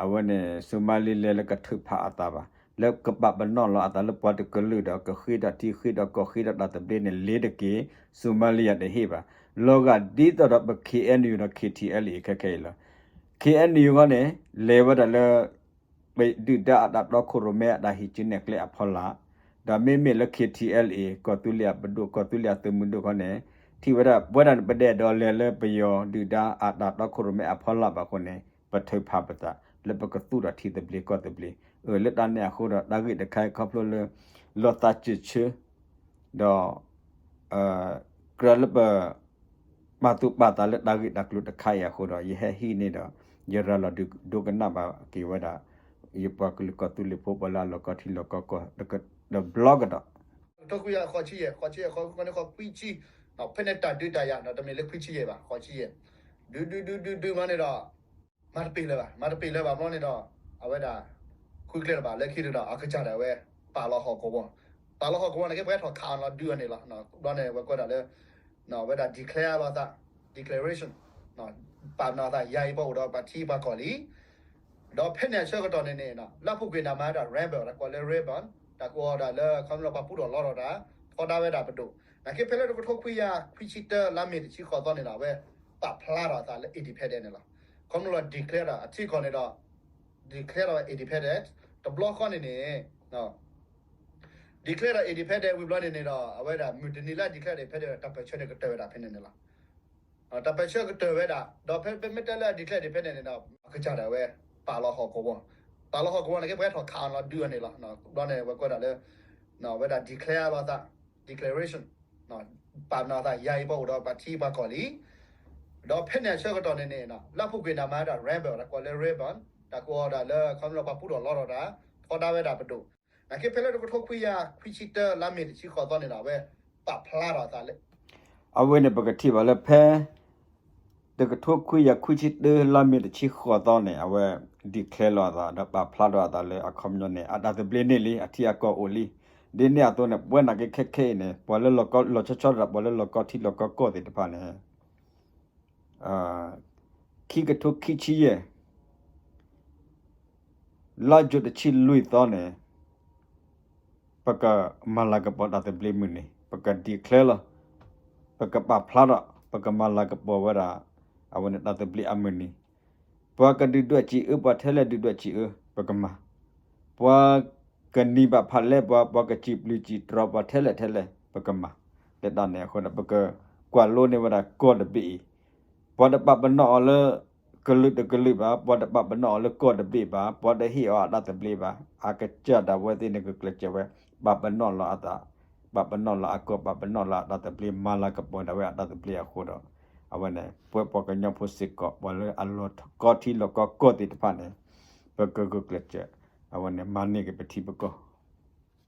အဝဲန့ၣ် Somaliland လၢကထုးဖးအသးဘၣ်, လၢကပာ်ပနီၣ်လီၤအသးလၢပှၤတကလုာ်ဒီး ကဃ့ထီၣ်ထံဃ့ထီၣ်ကီၢ်ဃ့ထီၣ်တၢ်သဘျ့န့ၣ် လ့ၤတက့ၤ Somalia တဟ့ၣ်ဘၣ်. လီၤဂာ်ဒ်သိးဒီးပ KNU ဒီး KTLA ခဲခဲအံၤလီၤ. KNU ဃီန့ၣ် လဲၤဝဲဒၣ်လၢ ပဒုၣ်ဒါအတၢ်တီခိၣ်ရိၣ်မဲအတၢ်ဟံးစုနဲၣ်ကျဲအဖီလာ်, ဒီးမ့မ့ၢ်လၢ KTLA ကီၢ်သူလ့ၤအပဒိၣ် ကီၢ်သူလ့ၤအသုးမုၢ်ဒိၣ်ဃီန့ၣ် ထံၣ်ဝဲဒၣ် ပဝဲဒၣ်န့ၣ် ပဒဲၣ်ဒိးလဲၤလၢပယီၤဒုၣ်ဒါအတၢ်တီခိၣ်ရိၣ်မဲအဖီလာ်ဘၣ်အဃိန့ၣ် ပထုးဖးပသး လၢပကသူၣ်ထီၣ်ထံသဘျ့ကီၢ်သဘျ့. အၢ လၢတၢ်န့ၣ်အဃိဒီး တၢ်ဂ့ၢ်တခါအံၤခီဖျိလၢ လီၤသးစၢၢ်ဆၢ ဒီး ကြၢးလၢပ ပာ်သူၣ်ပာ်သးလၢတၢ်ဂ့ၢ်တၢ်ကျိၤတခါအံၤအဃိဒီး ယဟဲဟံးန့ၢ်ဒီး ယရၤလီၤဒုးဒိကနၣ်ဘၣ်က့ၤဝဲဒၣ် ယပှၤကလုာ်ကီၢ်သူလ့ၤဖိ ပှၤလၢအလီၤကီထံလီၤကီကီၢ် တဘျီကဒီး တကထိခွံကယၤဃိးဆံယဲၢ်, ဃိးဆံယဲၢ် ဃိးဆံဃိးန့ၣ် ဃိးခွံဆံ, ဖဲန့ၣ်တၢ်ဒုးတၢ်ယၤ တမ့ၢ်လၢခွံဆံယဲၢ်ဘၣ်, ဃိးဆံယဲၢ်, ဒုးဒုးဒုးဒုးဒုးမးန့ၣ်ဒီး မၤတပ့ၤလၢၤဘၣ်, မၤတပ့ၤလၢၤဘၣ်ဘျီန့ၣ်ဒီး အဝဲဒၣ် ဃုကျဲလၢၤဘၣ် လၢခံတဒီး အကစၢ်ဒၣ်ဝဲ ပာ်လီၤဟီၣ်ကဝီၤ, ပာ်လီၤဟီၣ်ကဝီၤန့ၣ်က့ ပှၤဟဲထီၣ်ခးအီၤလီၤဒုးအီၤန့ၣ်လီၤ. ဘျီန့ၣ် ဝဲကွဲးဒၣ်လၢ ဝဲဒၣ် declare လီၤသး declaration ပာ်ပနီၣ်သး ယၤအံၤပှၤအိၣ်ဒီးပှၤထံပှၤကီၢ်လံ. ဒီးဖဲန့ၣ်အဆၢကတီၢ်န့ၣ်န့ၣ် လၢအပူၤကွံာ်န့ၣ် မၤဒၣ် rebel တၢ်ကိးလၢ rebel တၢ်ကိးအီၤဒၣ်လၢ ခီဖျိလၢပှၤပူထီၣ်လီထီၣ်တၢ် ထီဒါဝဲဒၣ်ပဒိၣ်, နာ်က့ဖဲလၢတကထိခွံကယၤခွံဆံတၢ လါမ့ၤတဆံဃိးသီန့ၣ်ဒီး အဝဲပာ်ဖျါထီၣ်အသးလၢ independent န့ၣ်လီၤ. ခီဖျိလၢ declare ဒီး အထံကီၢ်န့ၣ်ဒီး declare ဒီး independent တဘျီဃီန့ၣ်န့ၣ် declare ဒီး independent ဝံၤဘျီန့ၣ်န့ၣ်ဒီး အဝဲဒၣ်မုၢ်တနံၤလၢ declare independent တၢ်ပၢၢ်ဆၢန့ၣ်ကတၢၢ်ဝဲဒၣ်ဖဲန့ၣ်န့ၣ်လီၤ. တၢ်ပၢၢ်ဆၢကတၢၢ်ဝဲဒၣ် ဒီးဖဲမ့ၢ်တဲလၢအ declare independent န့ၣ်ဒီး အကစၢ်ဒၣ်ဝဲ ပာ်လီၤဟီၣ်ကဝီၤ, ပာ်လီၤဟီၣ်ကဝီၤန့ၣ်က့ ပှၤဟဲထီၣ်ခးအီၤလီၤဒုးအီၤန့ၣ်လီၤ. ဘျီန့ၣ် ဝဲကွဲးဒၣ်လၢ ဝဲဒၣ် declare လီၤသး declaration ပာ်ပနီၣ်သး ယၤအံၤပှၤအိၣ်ဒီးပှၤထံပှၤကီၢ်လံ. ဒီးဖဲန့ၣ်အဆၢကတီၢ်န့ၣ်န့ၣ် လၢအပူၤကွံာ်န့ၣ် မၤဒၣ် rebel တၢ်ကိးလၢ rebel တၢ်ကိးအီၤဒၣ်လၢ ခီဖျိလၢပှၤပူထီၣ်လီထီၣ်တၢ် ထီဒါဝဲဒၣ်ပဒိၣ်, နာ်က့ဖဲလၢတကထိခွံကယၤခွံဆံတၢ လါမ့ၤတဆံဃိးသီန့ၣ်ဒီး အဝဲပာ်ဖျါထီၣ်အသးလၢ အဝဲန့ၣ်ပကထံၣ်ဘၣ်လၢဖဲ တကထိခွံကယၤခွံဆံတၢ လါမ့ၤတဆံဃိးသီန့ၣ် အဝဲ declare လီၤအသး ဒီးပာ်ဖျါထီၣ်အသးလၢအခီပညီန့ၣ် အတၢ်သဘျ့န့ၣ်လံ အထံအကီၢ်အိၣ်လံ. ဒ်န့ၣ်အသိးန့ၣ် ပဝဲနာ်က့ခဲခဲအံၤန့ၣ် ပှၤလၢလီၤကီ လီၤဆီဆီဒၣ် ပှၤလၢလီၤကီထံလီၤကီကီၢ်သ့ၣ်တဖၣ်န့ၣ် ခံကထိခံဆံယဲၢ် လါယူၤတဆံလွံၢ်သီန့ၣ် ပကမၤလၤကပီၤတၢ်သဘျ့မုၢ်နံၤ, ပက declare လီၤ, ပကပာ်ဖျါထီၣ် ပကမၤလၤကပီၤဝဲဒၣ် အဝဲန့ၣ်တၢ်သဘျ့အမုၢ်နံၤ, ပှၤကဒုၣ်ဒွဲၣ်စံးအၢ ပှၤထဲလဲၣ်ဒုၣ်ဒွဲၣ်စံးအၢ ပကမၤ, ပှၤကနံၤဘၣ်ဖးလဲၢ်ပှၤ ပှၤကစံးပျုးစံးတြီၤပှၤထဲလဲၣ်ထဲလဲၣ် ပကမၤ, လၢတၢ်န့ၣ်အဃိဒီး ပကကွၢ်လိန့ၢ်ဝဲဒၣ်ကီၢ်တဘ့ၣ်အံၤ, ပှၤတပာ်ပနီၣ်အီၤလၢ ကလုာ်တကလုာ်ဘၣ်, ပှၤတပာ်ပနီၣ်အီၤလၢကီၢ်တဘ့ၣ်ဘၣ်, ပှၤတဟ့ၣ်အီၤအတၢ်သဘျ့ဘၣ်, အကစၢ်ဒၣ်ဝဲသ့ၣ်န့ၣ်ကကျဲးစၢးဝဲ, ပာ်ပနီၣ်လီၤအသး, ပာ်ပနီၣ်လီၤအကီၢ်, ပာ်ပနီၣ်လီၤအတၢ်သဘျ့, မၤလၤကပီၤဒၣ်ဝဲအတၢ်သဘျ့အဃိဒီး, အဝဲန့ၣ် ပဝဲပှၤကညီဖိစ့ၢ်ကီး ပှၤလၢအလီၤကီထံလီၤကီကီၢ်သ့ၣ်တဖၣ်န့ၣ်, ပကဂုာ်ကျဲးစၢး, အဝဲန့ၣ် မၤန့ၢ်က့ၤပထံပကီၢ်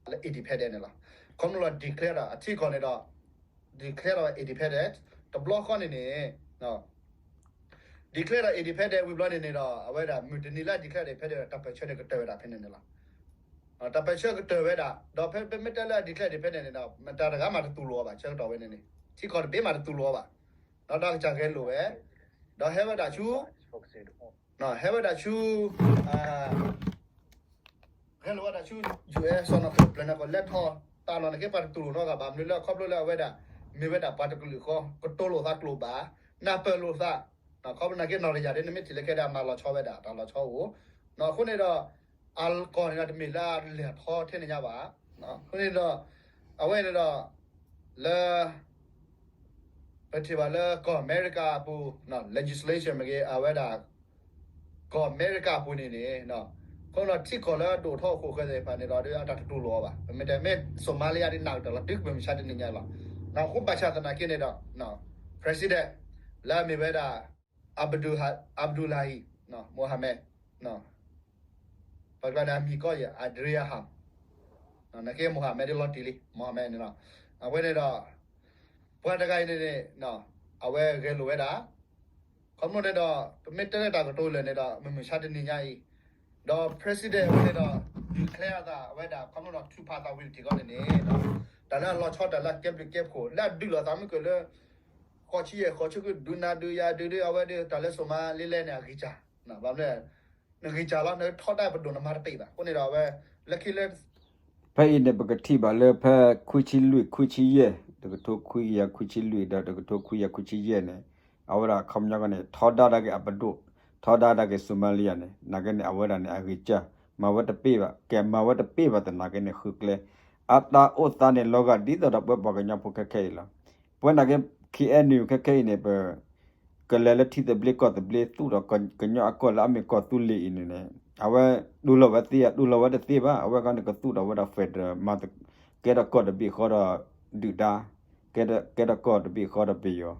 လၢ independent န့ၣ်လီၤ. ခီဖျိလၢ declare ဒီး အထံကီၢ်န့ၣ်ဒီး declare ဒီး independent တဘျီဃီန့ၣ်န့ၣ် declare ဒီး independent ဝံၤဘျီန့ၣ်န့ၣ်ဒီး အဝဲဒၣ်မုၢ်တနံၤလၢ declare independent တၢ်ပၢၢ်ဆၢန့ၣ်ကတၢၢ်ဝဲဒၣ်ဖဲန့ၣ်န့ၣ်လီၤ. တၢ်ပၢၢ်ဆၢကတၢၢ်ဝဲဒၣ် ဒီးဖဲမ့ၢ်တဲလၢ declare independent န့ၣ်ဒီး မတၤတဂၤမးတတူၢ်လိာ်အီၤဘၣ် ဆၢကတီၢ်ဝဲန့ၣ်န့ၣ် ထံကီၢ်တဘ့ၣ်မးတတူၢ်လိာ်အီၤဘၣ်. ဒီးတၢ်ကစၢ်ဂဲၤလိာ်ဝဲ ဒီးဟဲဝဲဒၣ်ဆူ ဟဲဝဲဒၣ်ဆူ ဟဲလိာ်ဝဲဒၣ်ဆူ ယူၣ်အဲၣ် စီၤနီၤခိၣ်ပျၢၤန့ၣ်ကီး လဲၤထီၣ်တၢ်လီၢ်န့ၣ်က့ ပှၤတတူၢ်လိာ်နီတဂၤဘၣ် မနုၤလၢခီဖျိလၢအဝဲဒၣ် မ့ၢ်ဝဲဒၣ်ပှၤတကလုာ်ဃီ ကတိၤလိာ်သးကျိာ်ဘၣ် နၢ်ပၢၢ်လိာ်သး ခီဖျိနာ်က့နီၢ်တယၢ်ဒ်န့ၣ် မ့ၢ်ထံၣ်လၢခဲဒၣ်မၤလီၤဆီဝဲဒၣ်တၢ်လီၤဆီအိၣ် အဃိန့ၣ်ဒီး အကီၢ်န့ၣ်ဒီးတမ့ၢ်လၢအလဲၤထီထဲန့ၣ်ညါဘၣ်. အဃိန့ၣ်ဒီး အဝဲန့ၣ်ဒီး လၢ ပထံၣ်ဘၣ်လၢကီၢ်အမဲရကၤအပူၤ legislation မ့ၢ်ဂ့ၤ အဝဲဒၣ် ကီၢ်အမဲရကၤအပူၤန့ၣ်န့ၣ် ခီဖျိထံကီၢ်လၢအဒိၣ်ထီၣ်အခိၣ်ဃၢၤသ့ၣ်တဖၣ်န့ၣ်ဒီး အတၢ်တတူၢ်လိာ်အီၤဘၣ်. ပမ့ၢ်တဲမ့ၢ် Somalia ဒ်န့ၣ်ကတၢၢ်လီၤ တုၤမုၢ်မဆါတနံၤညါလီၤ. အဃိဘၣ်ဆၣ်သနာ်က့န့ၣ်ဒီး president လၢအမ့ၢ်ဝဲဒၣ် Abdul Abdullahi Mohammed ပှၤကျါန့ၣ်အမံၤကီးယဲၢ် Adrian Ham နာ်က့ Mohammed ဒ်လီၤတံၢ်လံ Mohammed န့ၣ်လီၤ. အဝဲန့ၣ်ဒီး ပှၤတဂၤအံၤန့ၣ်န့ၣ် အဝဲဂဲၤလိာ်ဝဲဒၣ် ခီဖျိန့ၣ်ဒီး ပမ့ၢ်တဲလၢတၢ်ကတိၤလၢာ်န့ၣ်ဒီး မုၢ်မဆါတနံၤညါအံၤ ဒီး president အဝဲန့ၣ်ဒီး declare အသး အဝဲဒၣ်ခီဖျိဒီးထုးဖးသးဝံၤတထံၣ်ဃီန့ၣ်န့ၣ် တၢ်လၢအလီၤဆီတၢ်လၢအကဲဘျုးကဲဖှိၣ် လၢအဒုးလိာ်သးမုၢ်ကၢၢ်လၢ ဃိးဆံယဲၢ် ဃိးဆံဃု ဒုးနၤဒုးယၤဒုးဒုး အဝဲဒၣ်တၢ်လၢ Somaliland န့ၣ် အဂံၢ်စၢ် ဘၣ်မနုၤ နဂံၢ်စၢ်လီၤ နထီဒါပဒိၣ်နမၤတပ့ၢ်ဘၣ်. အဃိန့ၣ်ဒီးအဝဲ လၢခံလၢ ဖဲအံၤန့ၣ် ပကထံၣ်ဘၣ်လၢဖဲခွံဆံလွံၢ် ခွံဆံယဲၢ် တကထိခွံကယၤခွံဆံလွံၢ်ဒီးတကထိခွံကယၤခွံဆံယဲၢ်န့ၣ် အဝဲဒၣ်အခီပညီန့ၣ် ထီဒါဒၣ်က့ၤအပဒိၣ် ထီဒါဒၣ်က့ၤ Somalia န့ၣ် နာ်က့န့ၣ် အဝဲဒၣ်န့ၣ် အဂံၢ်စၢ် မၤဝဲတပ့ၢ်ဘၣ် ကဲမၤဝဲတပ့ၢ်ဘၣ်သနာ်က့န့ၣ် ဃုကျဲ အတၢ်အိၣ်သးန့ၣ် လီၤဂာ်ဒ်သိးဒီးပဝဲပှၤကညီဖိခဲခဲအံၤလီၤ. ပဝဲနာ်က့ K N U ခဲခဲအံၤန့ၣ် ပ ကလဲၤလၢထံသဘျ့ကီၢ်သဘျ့ သူၣ်ထီၣ်ကညီအကီၢ်လၢအမ့ၢ်ကီၢ်သူလ့ၤအံၤန့ၣ်န့ၣ် အဝဲတူၢ်လိာ်ဝဲသ့ဧါ တူၢ်လိာ်ဝဲတသ့ဘၣ်. အဝဲဃီန့ၣ် ကသူၣ်ထီၣ်ဝဲဒၣ် federal မၤ ကဲထီၣ်ကီၢ်တဘ့ၣ်ဃီဒီးဒုၣ်ဒါ ကဲထီၣ်ကီၢ်တဘ့ၣ်ဃီဒီးပယီၤ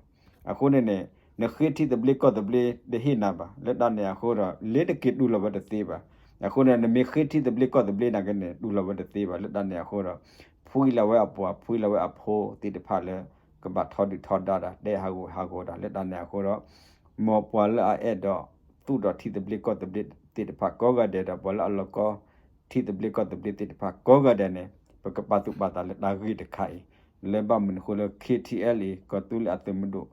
အဃိန့ၣ်န့ၣ် နဃ့ထံသဘျ့ကီၢ်သဘျ့တဟ့ၣ်နၤဘၣ် လၢတၢ်န့ၣ်အဃိဒီး လ့ၤတက့ၤတူၢ်လိာ်ဝဲတသ့ဘၣ်. အဃိန့ၣ် နမ့ၢ်ဃ့ထံသဘျ့ကီၢ်သဘျ့နာ်က့န့ၣ် တူၢ်လိာ်ဝဲတသ့ဘၣ် လၢတၢ်န့ၣ်အဃိဒီး ဖှံလီၤဝဲအပှၤ ဖှံလီၤဝဲအဖိသ့ၣ်တဖၣ်လၢ ကဘၣ်ထီဒုၣ်ထီဒါတၢ် တဲဟးဂူာ်ဟးဂီၤတၢ် လၢတၢ်န့ၣ်အဃိဒီး မ်ပှၤလၢအအဲၣ်ဒိးသူၣ်ထီၣ်ထံသဘျ့ကီၢ်သဘျ့သ့ၣ်တဖၣ်ကိးဂၤဒဲးဒီး ပှၤလၢအလီၤကီထံသဘျ့ကီၢ်သဘျ့သ့ၣ်တဖၣ်ကိးဂၤဒဲးန့ၣ် ပကပာ်သူၣ်ပာ်သးလၢတၢ်ဂ့ၢ်တခါအံၤ လၢဘၣ်မနုၤအဃိလၢ K T L A ကီၢ်သူလ့ၤအသုးမုၢ်ဒိၣ်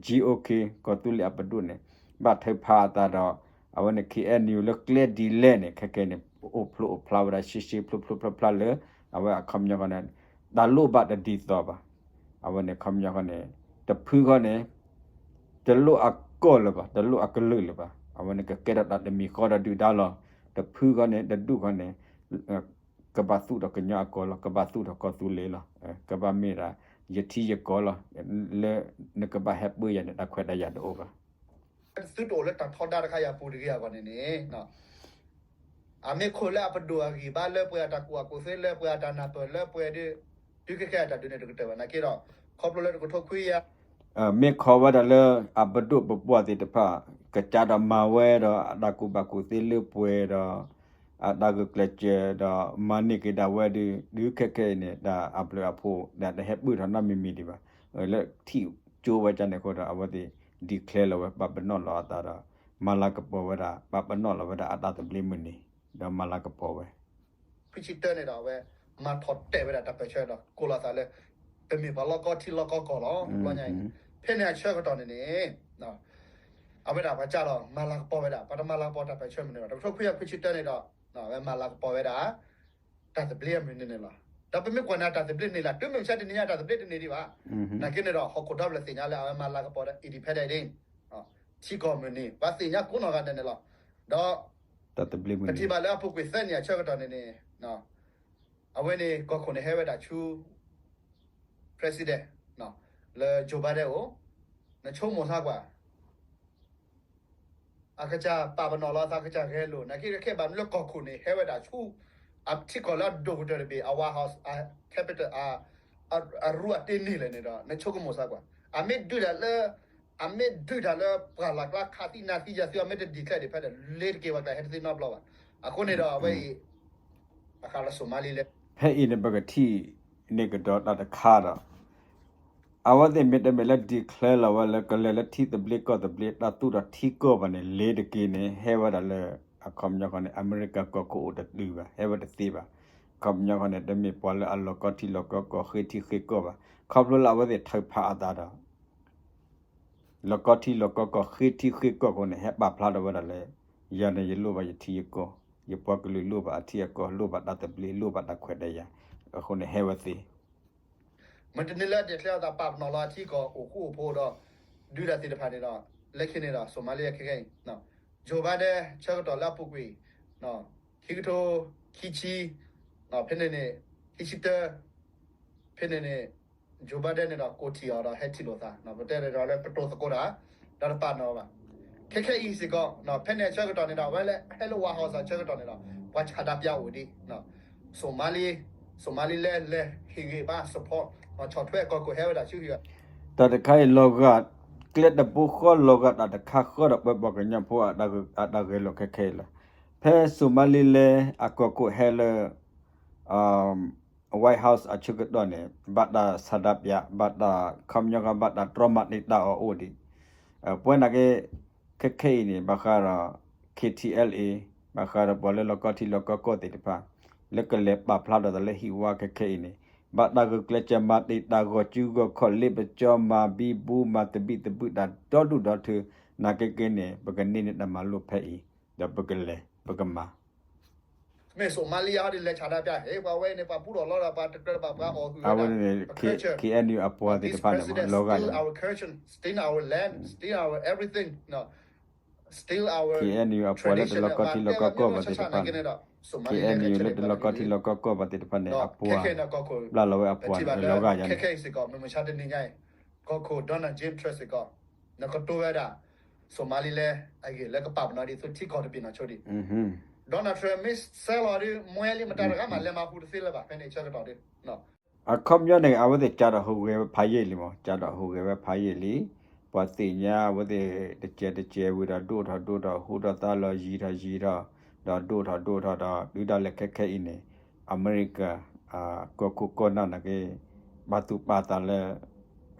G O K ကီၢ်သူလ့ၤအပဒိၣ်န့ၣ် ဘၣ်ထုးဖးအသးဒီး အဝဲန့ၣ် K N U လၢကျဲဒ်လဲၣ်န့ၣ် ခဲကဲန့ၣ် အိၣ်ဖျိအိၣ်ဖျါဝဲဒၣ် ရှဲရှဲဖျိဖျိဖျါဖျါလၢ အဝဲအခီပညီဃီန့ၣ် တၢ်လိၣ်ဘၣ်တဒ်သိးဘၣ်. အဝဲန့ၣ်ခီပညီဃီန့ၣ် တဖုဃီန့ၣ် တလိၣ်အကီၢ်လၢၤဘၣ် တလိၣ်အကလုာ်လၢၤဘၣ်. အဝဲန့ၣ်ကကဲထီၣ်တၢ်တမံၤဃီဒီးဒုၣ်ဒါလီၤ. တဖုဃီန့ၣ် တဒူၣ်ဃီန့ၣ် ကဘၣ်သူၣ်ထီၣ်ကညီအကီၢ်လီၤ. ကဘၣ်သူၣ်ထီၣ်ကီၢ်သူလ့ၤလီၤ. ကဘၣ်မ့ၢ်ဒၣ် ယထံယကီၢ်လီၤ. လၢနကဘၣ်ဟဲပၢယၤန့ၣ် တၢ်ခွဲးတၢ်ယာ်တအိၣ်ဘၣ်. သုတအိၣ်လၢတၢ်ထီဒါတခါအံၤအပူၤတဂ့ၤအဂီၢ်န့ၣ်န့ၣ် အမ့ၢ်ခိၣ်လၢအပဒိၣ်အဂံၢ်ဘါလၢပှဲၤအတၢ်ကူၣ်ဘၣ်ကူၣ်သ့လၢပှဲၤအတၢ်နၢ်ပၢၢ်လၢပှဲၤဒီး တုၤခဲခဲအတၢ်ဒုးန့ၣ်တကတၢၢ်ဘၣ်နာ်က့ဒီး ခီဖျိလၢတကထိခွံကယၤ မ့ၢ်ခီဝဲဒၣ်လၢအပဒိၣ်ပပှၢ်သ့ၣ်တဖၣ် ကစးဒီးမၤဝဲဒီးအတၢ်ကူၣ်ဘၣ်ကူၣ်သ့လၢပှဲၤဒီး အတၢ်ဂုာ်ကျဲးစၢးဒီးမၤန့ၢ်က့ၤဒၣ်ဝဲဒီး တုၤခဲခဲအံၤန့ၣ် တၢ်အဘျုးအဖှိၣ်ဒၣ်တဟဲပၢၢ်ထီၣ်နီတမံၤမံၤဒံးဘၣ်. လၢထံၣ်ကၠိဝဲဒၣ်န့ၣ်အဃိဒီး အဝဲသ့ၣ် declare လီၤဝဲ ပာ်ပနီၣ်လီၤအသးဒီး မၤလၤကပီၤဝဲဒၣ် ပာ်ပနီၣ်လီၤဝဲဒၣ်အတၢ်သဘျ့မုၢ်နံၤ ဒီးမၤလၤကပီၤဝဲ ခွံဆံတၢန့ၣ်ဒီးအဝဲ မၤထီၣ်တဲာ်ဝဲဒၣ်တၢ်ပၢၢ်ဆၢဒီး ကိးလီၤသးလၢ ပမ့ၢ်ပှၤလီၢ်ကီထံလီၢ်ကီကီၢ်လီၤ ဘျီညါအံၤန့ၣ် ဖဲန့ၣ်အဆၢကတီၢ်န့ၣ်န့ၣ် အဝဲဒၣ်ပှၤကၢ်လီၤ မၤလၤကပီၤဝဲဒၣ် ပှၤတမၤလၤကပီၤတၢ်ပၢၢ်ဆၢမနုၤဘၣ် တကထိခွံကယၤခွံဆံတၢန့ၣ်ဒီး အဝဲမၤလၤကပီၤဝဲဒၣ် တၢ်သဘျ့မုၢ်နံၤန့ၣ်လီၤ. ဒီးပမ့ၢ်ကွၢ်န့ၣ်တၢ်သဘျ့န့ၣ်လၢ တုၤမုၢ်မဆါတနံၤညါတၢ်သဘျ့တန့ၢ်ဒံးဘၣ်. နာ်က့န့ၣ်ဒီး ဟီၣ်ခိၣ်ဒီဘ့ၣ်သ့ၣ်ညါလၢအဝဲမၤလၤကပီၤဒီး independent ထံကီၢ်မုၢ်နံၤ ပှၤသ့ၣ်ညါကိးနီၢ်ဂၤဒဲးန့ၣ်လီၤ. ဒီး ပထံၣ်ဘၣ်လၢအပူၤကွံာ်သၢနံၣ်အဆၢကတီၢ်န့ၣ်န့ၣ် အဝဲန့ၣ်ကီၢ်ခိၣ်န့ၣ်ဟဲဝဲဒၣ်ဆူ president လၢ Joe Biden အိၣ်, နဆိကမိၣ်ဆါကွၢ် အကစၢ်ပာ်ပနီၣ်လီၤအသး ကစၢ်ဂဲၤလိာ် နာ်က့ခဲခဲဘၣ် လၢကီၢ်ခိၣ်န့ၣ် ဟဲဝဲဒၣ်ဆူ အထံကီၢ်လၢအဒိၣ်ကတၢၢ်တဘ့ၣ် အ White House အ capital အ အရူအတ့န့ၢ်လဲၣ်န့ၣ်ဒီး နဆိကမိၣ်ဆါကွၢ် အမ့ၢ်ဒုးတၢ်လၢ အမ့ၢ်ဒုးတၢ်လၢပှၢ်လၢ်ကျါခးသံနၤသံယၤသံ အမ့ၢ်တ declare ဒံးဖဲဒီး လ့ၤတက့ၤဝဲကျါ ဟဲတသ့နီတဘျီဘၣ်. အဃိန့ၣ်ဒီး အဝဲအံၤ အခါလၢ Somalia လဲ ဖဲအံၤန့ၣ်ပကထံၣ်န့ၢ်ကဒီးတၢ်တခါဒီး အဝဲသ့ၣ်မ့တမ့ၢ်လၢ declare လီၤဝဲလၢကလဲၤလၢထံသဘျ့ကီၢ်သဘျ့ တၢ်သူၣ်ထီၣ်ထံကီၢ်ဘၣ်န့ၣ် လ့ၤတက့ၤန့ၣ် ဟဲဝဲဒၣ်လၢ အခီပညီဃီန့ၣ် အမဲရကၤကီၢ်ခိၣ်အိၣ်တတုၤဘၣ် ဟဲဝဲတသ့ဘၣ်. အခီပညီဃီန့ၣ် တမ့ၢ်ပှၤလၢအလီၢ်ကီထံလီၢ်ကီကီၢ် ဃ့ထံဃ့ကီၢ်ဘၣ်. ခီဖျိလၢအဝဲသ့ၣ်ထုးဖးအသးဒီး လီၢ်ကီထံလီၢ်ကီကီၢ် ဃ့ထံဃ့ကီၢ်အဃိန့ၣ် ဟဲပာ်ဖျါထီၣ်ဝဲဒၣ်လၢ ယၤန့ၣ်ယလိၣ်ဘၣ်ယထံယကီၢ်, ယပှၤကလုာ်လိၣ်ဘၣ်အထံအကီၢ်, လိၣ်ဘၣ်တၢ်သဘျ့, လိၣ်ဘၣ်တၢ်ခွဲးတၢ်ယာ်အဃိန့ၣ် ဟဲဝဲသ့ မုၢ်တနံၤလၢ declare အသး ပာ်ပနီၣ်လီၤအထံကီၢ်အိၣ်ဃူအိၣ်ဖိးဒီး ဒုးတၢ်သ့ၣ်တဖၣ်န့ၣ်ဒီး လၢခံန့ၣ်ဒီး Somalia ခဲခဲအံၤ Joe Biden ဆၢကတီၢ်လၢအပူၤကွံာ် ခံကထိခံဆံ ဖဲန့ၣ်န့ၣ် ခံဆံတၢ ဖဲန့ၣ်န့ၣ် Joe Biden န့ၣ်ဒီး ကိးထံၣ်အီၤဒီးဟဲထံၣ်လိာ်သး ပတဲဒီးလၢပတိၢ်သကိးတၢ် ဒီးတပာ်နီၣ်ဘၣ်. ခဲခဲအံၤစ့ၢ်ကီး ဖဲန့ၣ်အဆၢကတီၢ်န့ၣ်ဒီး အဝဲလၢဟဲလၢ White House အဆၢကတီၢ်န့ၣ်ဒီး ပှၤဆန္ဒပြအိၣ်ဒံး Somali, Somaliland လဲၤဟ့ၣ်ဂံၢ်ဘါ support ဆီၣ်ထွဲကီၢ်ခိၣ်ဟဲဝဲဒၣ်ဆူဟံၣ် တၢ်တခါအံၤလီၤဂာ် ကျဲတဘိဃီလီၤဂာ်တၢ်တခါဃီဒီးပှၤဘၣ်ကညီဖိအတၢ်ဂဲၤလိာ်ခဲခဲအံၤလီၤ. ဖဲ Somaliland အကီၢ်ခိၣ်ဟဲလၢ White House အဆၢကတီၢ်န့ၣ် ဘၣ်တၢ်ဆန္ဒပြ ဘၣ်တၢ်ခီပညီ ဘၣ်တၢ်တြီမၤတံာ်တာ်အီၤအိၣ်ဒံး ပဝဲနာ်က့ ခဲခဲအံၤန့ၣ် ဘၣ်ဃးဒီး K T L A ဘၣ်ဃးဒီးပှၤလၢလီၢ်ကီထံလီၢ်ကီကီၢ်သ့ၣ်တဖၣ် လၢကလဲၤပာ်ဖျါထီၣ်သးလၢဟံၣ်ဝါခဲခဲအံၤန့ၣ် ဘၣ်တၢ်ဂုာ်ကျဲးစၢးမၤတံာ်တာ်ဂီၤစုဂီၤခီၣ် လ့ပစီမၤဘံဘူမၤသဘံၣ်သဘုၣ်တၢ်ဒီဒူၣ်ဒီထၢ နာ်က့က့န့ၣ် ပကန့ၢ်န့ၢ်တၢ်မၤလိဖဲအံၤ ဒီးပကလဲၤ ပကမၤ မ့ၢ် Somalia ဟီဒ်လဲၤဆန္ဒပြ ဟ့ၣ် ပှၤဝဲန့ၣ် ပှၤပူထီၣ်လီၤဒီး ပှှၤတကြၢးဘၣ်ပှၤအီၢ်ဟုၣ်ဝဲဒၣ် အဝဲန့ၣ် K N U အပှၤသ့ၣ်တဖၣ်န့ၣ် လီၤဂာ်လံ steal our culture, steal our land, steal our everything, steal our K N U အပှၤလၢတလီၢ်ကီထံလီၢ်ကီကီၢ်ဘၣ်သ့ၣ်တဖၣ်န့ၣ် K N U လၢတလီၢ်ကီထံလီၢ်ကီကီၢ်ဘၣ်သ့ၣ်တဖၣ်န့ၣ် အပှၤ ဘျၣ်လီၤဝဲအပှၤန့ၣ် လီၤဂာ်ယၤန့ၣ် ကီၢ်ခိၣ် Donald James စ့ၢ်ကီး နကတိၤဝဲဒၣ် Somaliland အဂ့ၢ်လၢကပာ်ပနီၣ်ဒ်သိးထံကီၢ်တဘ့ၣ်နီၣ်ဆိဒံး Donald Trump မ့ၢ်ဆဲးလီၤဒ် မွဲလံ မတၤတဂၤမး လဲၤမၤဟူးတသ့လၢၤဘၣ် ဖဲန့ၣ်အဆၢကတီၢ်ဒ် အခီပညီန့ၣ် အဝဲသ့ၣ်ကးထီၣ်ဟူးဂဲၤဝဲဖးယံာ်လံမး ကးထီၣ်ဟူးဂဲၤဝဲဖးယံာ်လံ ပှၤသ့ၣ်ညါအဝဲသ့ၣ်တစဲးတစဲးဝံၤဒီး ဒိၣ်ထီၣ်ဒိၣ်ထီၣ် ဟူထီၣ်သါလီၤယံၤထီၣ်ယံၤထီၣ် ဒီးဒိၣ်ထီၣ်ဒိၣ်ထီၣ်ဒီး တုၤဒၣ်လဲာ်ခဲခဲအံၤန့ၣ် အမဲရကၤ ကီၢ်ခိၣ်ကီၢ်နၢ်နာ်က့ ပာ်သူၣ်ပာ်သးလၢ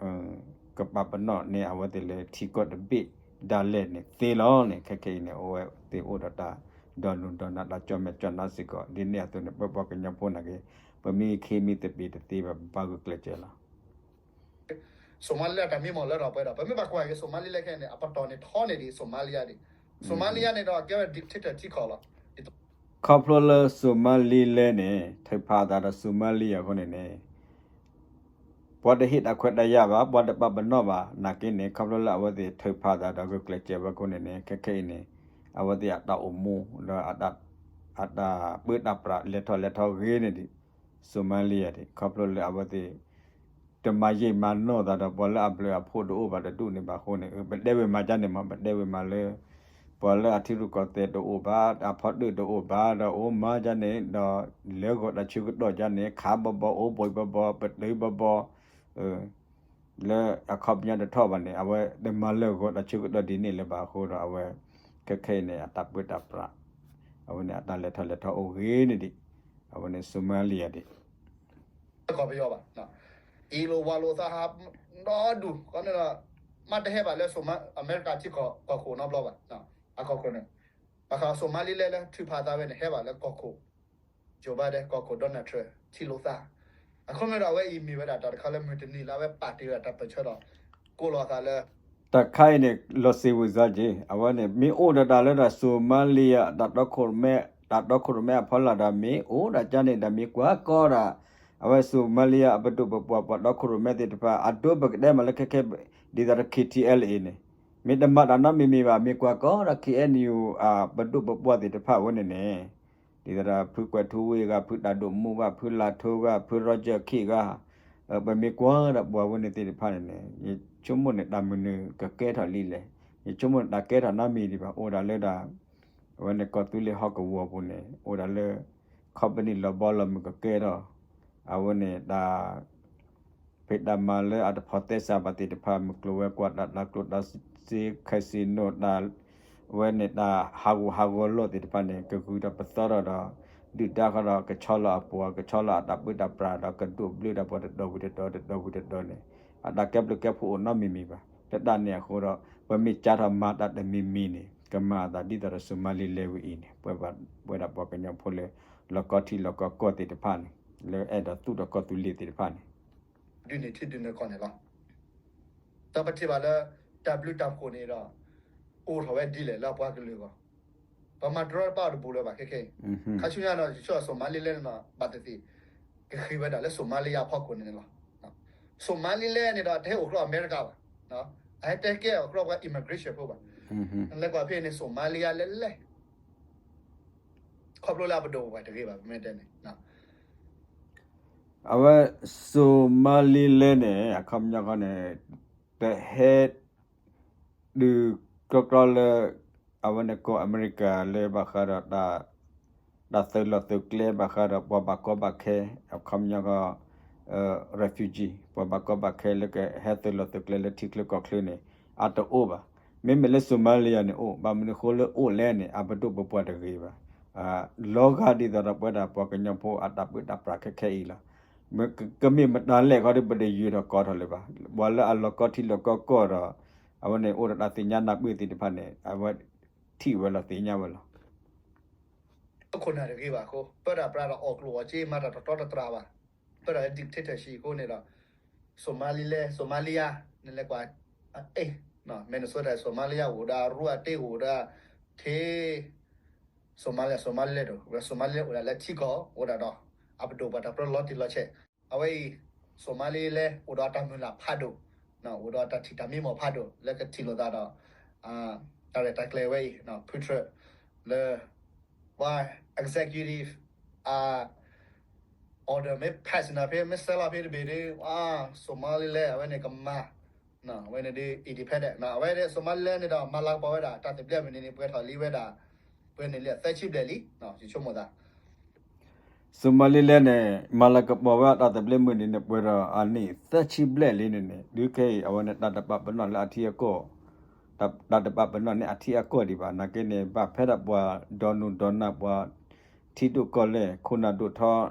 ကပာ်ပနီၣ်န့ၢ်အဝဲသ့ၣ်လၢထံကီၢ်တဘ့ၣ်ဒၣ်လဲာ်န့ၣ်သ့လီၤန့ၣ် ခဲခဲအံၤန့ၣ် အဝဲသ့ၣ်အိၣ်ဒီးတၢ်ဒီနုာ်ဒီနၢ်တၢ်ကၠီၣ်မဲာ်ကၠီၣ်နါစ့ၢ်ကီး ဒ်န့ၣ်အသိးန့ၣ် ပပှၤကညီဖိနာ်က့ ပမ့ၢ်ခ့မ့ၢ်သပ့ၤတသ့ဘၣ် ပဘၣ်ဂုာ်ကျဲးစၢးလီၤ Somaliland တၢ်မံမီၢ်လၢထီၣ်ပှဲၤဒီး ပမ့ၢ်ဘၣ်ကွၢ်က့ၤ Somaliland ခဲအံၤန့ၣ် အပတီၢ်န့ၣ်ထီန့ၢ်ဒံး Somalia ဒံး Somalia န့ၣ်ဒီးကဲဝဲ dictator ထံကီၢ်လီၤ ခီဖျိလၢ Somaliland န့ၣ် ထုးဖးအသးဒီး Somalia အဃိန့ၣ်န့ၣ် ပှၤတဟ့ၣ်တၢ်ခွဲးတၢ်ယာ်ဘၣ် ပှၤတပာ်ပနီၣ်ဘၣ် နာ်က့န့ၣ် ခီဖျိလၢအဝဲသ့ၣ်ထုးဖးအသးဒီးဂုာ်ကျဲးစၢးဝဲအဃိန့ၣ်န့ၣ် ခဲခဲအံၤန့ၣ် အဝဲသ့ၣ်အတၢ်အိၣ်မူဒီး အတၢ်ပၢတၢ်ပြးလဲၤထီၣ်လဲၤထီၣ်ဂ့ၤန့ၢ်ဒံး Somalia ဒံး ခီဖျိလၢအဝဲသ့ၣ် တမၤယံာ်မၤနီၢ်သးဒီး ပှၤလၢအဘျုးအဖှိၣ်တအိၣ်ဘၣ်တဒူၣ်န့ၣ်ဘၣ်အဃိန့ၣ် ပတဲဝံၤမးဒ်န့ၣ်မး ပတဲဝံၤမးလၢ ပှၤလၢအထံရူၢ်ကီၢ်သဲးတအိၣ်ဘၣ် အဖီတၢၣ်တအိၣ်ဘၣ်ဒီး အိၣ်မးဒ်န့ၣ်ဒီး လၢဂီၤတၢ်ဆၢကတီၢ်ဒ်န့ၣ် ခးဘီဘီ အိၣ်ဘှံးဘီဘီ ပတုာ်ဘီဘီ လၢအခီပညီတထီၣ်ဘၣ်န့ၣ် အဝဲတမၤလၢာ်ဂီၤတၢ်ဆၢကတီၢ်ဒ်န့ၣ်လၢၤဘၣ်အဃိဒီး အဝဲ ခဲခဲအံၤန့ၣ် အတၢ်ပၢတၢ်ပြး အဝဲန့ၣ်အတၢ်လဲၤထီၣ်လဲၤထီၣ်အိၣ်ဂ့ၤန့ၢ်ဒံး အဝဲန့ၣ် Somalia ဒံး ကီၢ်ပယီၤဘၣ် အ့ၣ်လိာ်ဝၤလိာ်သးဟး ဒီဒူၣ် ခီန့ၣ်ဒီး မ့ၢ်တဟဲဘၣ်လၢ အမဲရကၤထံကီၢ်ကီၢ်ခိၣ်နီတဘျီဘၣ် အကီၢ်ခိၣ်န့ၣ် ဘၣ်ဃး Somaliland လၢထုးဖးသးဝဲန့ၣ် ဟဲဘၣ်လၢကီၢ်ခိၣ် Joe Biden ကီၢ်ခိၣ် Donald Trump ထံၣ်လိာ်သး အခီပညီဒီးအဝဲအံၤမ့ၢ်ဝဲဒၣ်တၢ်တခါလၢမုၢ်တနံၤလၢအဝဲပာ်တ့ၢ်ဝဲဒၣ်တၢ်ပၢၢ်ဆၢဒီး ကိးလီၤအသးလၢ တၢ်ခါအံၤန့ၣ် လီၤစံးဝံၤစါက့ၤ အဝဲန့ၣ် မ့ၢ်အိၣ်ဒီးတၢ်လၢတၢ် Somalia တၢ်တီခိၣ်ရိၣ်မဲ တၢ်တီခိၣ်ရိၣ်မဲအဖီလာ်ဒီး မ့ၢ်အိၣ်ဒၣ်ကန့ၣ်ဒီး မ့ၢ်ကွၢ်ကီဒီး အဝဲ Somalia အပဒိၣ်ပပှၢ်ပှၤတီခိၣ်ရိၣ်မဲသ့ၣ်တဖၣ် အဒိပကတဲမးလၢခဲခဲ ဒ်သိးဒီး K T L A န့ၣ် မ့ၢ်တမၤတၢ်နီတမံၤမံၤဘၣ် မ့ၢ်ကွၢ်ကီဒီး K N U အပဒိၣ်ပပှၢ်သ့ၣ်တဖၣ်ဝဲန့ၣ်န့ၣ် ဒ်သိးဒီး ဖုကွဲးထူဝ့ၣ်ဂၤ ဖုတၢ်ဒိၣ်မူဂၤ ဖုလါထိဂၤ ဖု Roger Khin ဂၤ ပမ့ၢ်ကွၢ်ဒီးပှၤဝဲန့ၣ်သ့ၣ်တဖၣ်န့ၣ်န့ၣ် ယဆိကမိၣ်န့ၣ် တၢ်မနုၤကကဲထီၣ်လံလဲၣ်. ယဆိကမိၣ်န့ၣ် တၢ်ကဲထီၣ်နီတမံၤဒံးဘၣ်. အိၣ်ဒၣ်လၢဒၣ် အဝဲန့ၣ်ကီၢ်သူလ့ၤဟီၣ်ကဝီၤပူၤန့ၣ် အိၣ်ဒၣ်လၢ ခီပနံၣ်လီၤဘီလီၤမုၢ်ကကဲထီၣ် အဝဲန့ၣ်တၢ် ဖံးတၢ်မၤလၢအတဖိးသဲစးဘၣ်သ့ၣ်တဖၣ် မုၢ်ကျိၤဝဲၤကွာ်တၢ်တၤကျိၣ်တၤစ့ casino တၢ် အဝဲန့ၣ်တၢ်ဟးဂူာ်ဟးဂီၤလိာ်သ့ၣ်တဖၣ်န့ၣ် ကဂုၤထီၣ်ပသီထီၣ်ဒီး ဒုၣ်ဒါဃီဒီး ကဆီလီၤအပှၤ ကဆီလီၤအတၢ်ပၢတၢ်ပြးဒီး ကဒိးဘျၢတၢ်ပှၤတတီၤဝံၤတတီၤ တတီၤဝံၤတတီၤန့ၣ် အတၢ်ကဲဘျုးကဲဖှိၣ်အိၣ်နီတမံၤမံၤဘၣ်. လၢတၢ်န့ၣ်အဃိဒီး ပမ့ၢ်ကးထီၣ်မၤတၢ်တမံၤမံၤန့ၣ် ကမၤအသးဒ်သိးဒီး Somaliland ဝဲအံၤန့ၣ် ပဝဲဒၣ်ပှၤကညီဖိလၢ လီၢ်ကီထံလီၢ်ကီကီၢ်သ့ၣ်တဖၣ်န့ၣ် လၢအဲၣ်ဒိးသူၣ်ထီၣ်ကီၢ်သူလ့ၤသ့ၣ်တဖၣ်န့ၣ် ဒုးန့ၢ်ထံဒုးန့ၢ်ကီၢ်န့ၣ်လီၤ. ဒီးပထံၣ်ဘၣ်လၢ တၢ်ဘျုးတၢ်ဖှိၣ်န့ၣ်ဒီး အိၣ်ထီၣ်ဝဲဒ်လဲၣ်လၢအပှၤကလုာ်အဂီၢ် ပမၤတရီတပါအီၤတဘူးလၢၤဘၣ်ခဲခဲအံၤ. ခါဆူညါဒီး ယဆိကမိၣ် Somaliland န့ၣ်ဒီး ဘၣ်သ့ၣ်သ့ၣ် ကဃ့ဝဲဒၣ်လၢ Somalia အဖီခိၣ်န့ၣ်န့ၣ်လီၤ. Somaliland န့ၣ်ဒီး တဟဲအိၣ်ကျီၢ်အမဲရကၤဘၣ်, အဟဲတဲကဲအီၤကျီၢ်ပှၤ immigration ဖိဘၣ်. လဲၤကွၢ်ဖဲန့ၣ် Somalia လဲၣ်လဲၣ် ခီဖျိလၢအပဒိၣ်ပပှၢ်တဂ့ၤဘၣ် ပမ့ၢ်တဲန့ၣ် အဝဲ Somaliland န့ၣ် အခီပညီခီန့ၣ် တဟဲ ဒုး ကျီကျီလၢ အဝဲန့ၣ်ကီၢ်အမဲရကၤလၢဘၣ်ဃးဒီး တၢ်သုးလီၢ်သုးကျဲဘၣ်ဃးဒီးပှၤဘၣ်ကီဘၣ်ခဲ အခီပညီကီၢ် refugee ပှၤဘၣ်ကီဘၣ်ခဲလၢကဟဲသုးလီၢ်သုးကျဲလၢထံချၢကီၢ်ချၢန့ၣ် အတအိၣ်ဘၣ်. မ့မ့ၢ်လၢ Somalia န့ၣ်အိၣ် ဘၣ်မနုၤဃိလၢအိၣ်လဲၣ်န့ၣ် အပဒိၣ်ပပှၢ်တဂ့ၤဘၣ်. လီၤဂာ်ဒ်သိးဒီးပဝဲဒၣ်ပှၤကညီဖိအတၢ်ပၢတၢ်ပြးခဲခဲအံၤလီၤ. ကမ့ၢ်မတၤလဲၣ်ခီဒီး ပတယုၢ်ထီၣ်ကီးထီၣ်လၢၤဘၣ်. ပှၤလၢအလီၢ်ကီထံလီၢ်ကီကီၢ်ဒီး အဝဲန့ၣ်အိၣ်ဒီးတၢ်သ့ၣ်ညါနၢ်ပၢၢ်သ့ၣ်တဖၣ်န့ၣ် အဝဲထံၣ်ဝဲလီၤသ့ၣ်ညါဝဲလီၤ. ခိၣ်နၢ်တဂ့ၤဘၣ်အဃိ ပၢတၢ်ပြးဒီးအီၣ်ကျိၣ်အီၣ်စ့ မၤတၢ်တတီတတြၢ်ဘၣ်. ပၢတၢ်လၢ dictatorship အဃိန့ၣ်ဒီး Somaliland Somalia နလဲၤကွၢ် အဲ Minnesota Somalia အိၣ်ဒီး ရူအတ့အိၣ်ဒီး ထံ Somalia Somaliland ဒီး Somaliland အိၣ်ဒၣ်လၢထံကီၢ် အိၣ်ဒၣ်ဒီး အပဒိၣ်ပှၤတၢ်ပြၢလီၤတံၢ်လီၤဆဲး အဝဲအံၤ Somaliland အိၣ်ဒီးတၢ်မုၢ်လၢ်ဖးဒိၣ် အိၣ်ဒီးတၢ်ထံၣ်တၢ်မံမီၢ်ဖးဒိၣ် လၢကထံၣ်လိာ်သးဒီး တၢ်ရဲၣ်တၢ်ကျဲၤဝဲအံၤ ဖုထြၢၣ် လၢ ပှၤ executive အ order မ့ၢ် pass န့ၣ်ဖဲ မ့ၢ်ဆဲးလီၤဖဲတဘ့ၣ်ဒီး Somaliland အဝဲန့ၣ်ကမၤ အဝဲန့ၣ်ဒ် independent အဝဲ Somaliland န့ၣ်ဒီး မၤလၤကပီၤဝဲဒၣ် တၢ်သဘျ့မုၢ်နံၤန့ၣ် ပှဲၤထီၣ်လံဝဲဒၣ် ပှဲၤန့ၣ်လံသၢဆံဘျဲၣ်လံ ယဆိကမိၣ်သး Somaliland န့ၣ် မၤလၤကပီၤဝဲအတၢ်သဘျ့မုၢ်နံၤန့ၣ် ပှဲၤဒီးအနံၣ်သၢဆံဘျဲၣ်လံန့ၣ်န့ၣ် ဒုးခဲအံၤ အဝဲန့ၣ်တၢ်တပာ်ပနီၣ်လၢအထံအကီၢ် တၢ်တပာ်ပနီၣ်န့ၣ်အထံအကီၢ်ဒံးဘၣ် နာ်က့န့ၣ် ဘၣ်ဖဲဒၣ်ပှၤဒီနုၢ်ဒီနၢ်ပှၤ ထံဒိၣ်ကီၢ်လဲၢ် ခိၣ်နၢ်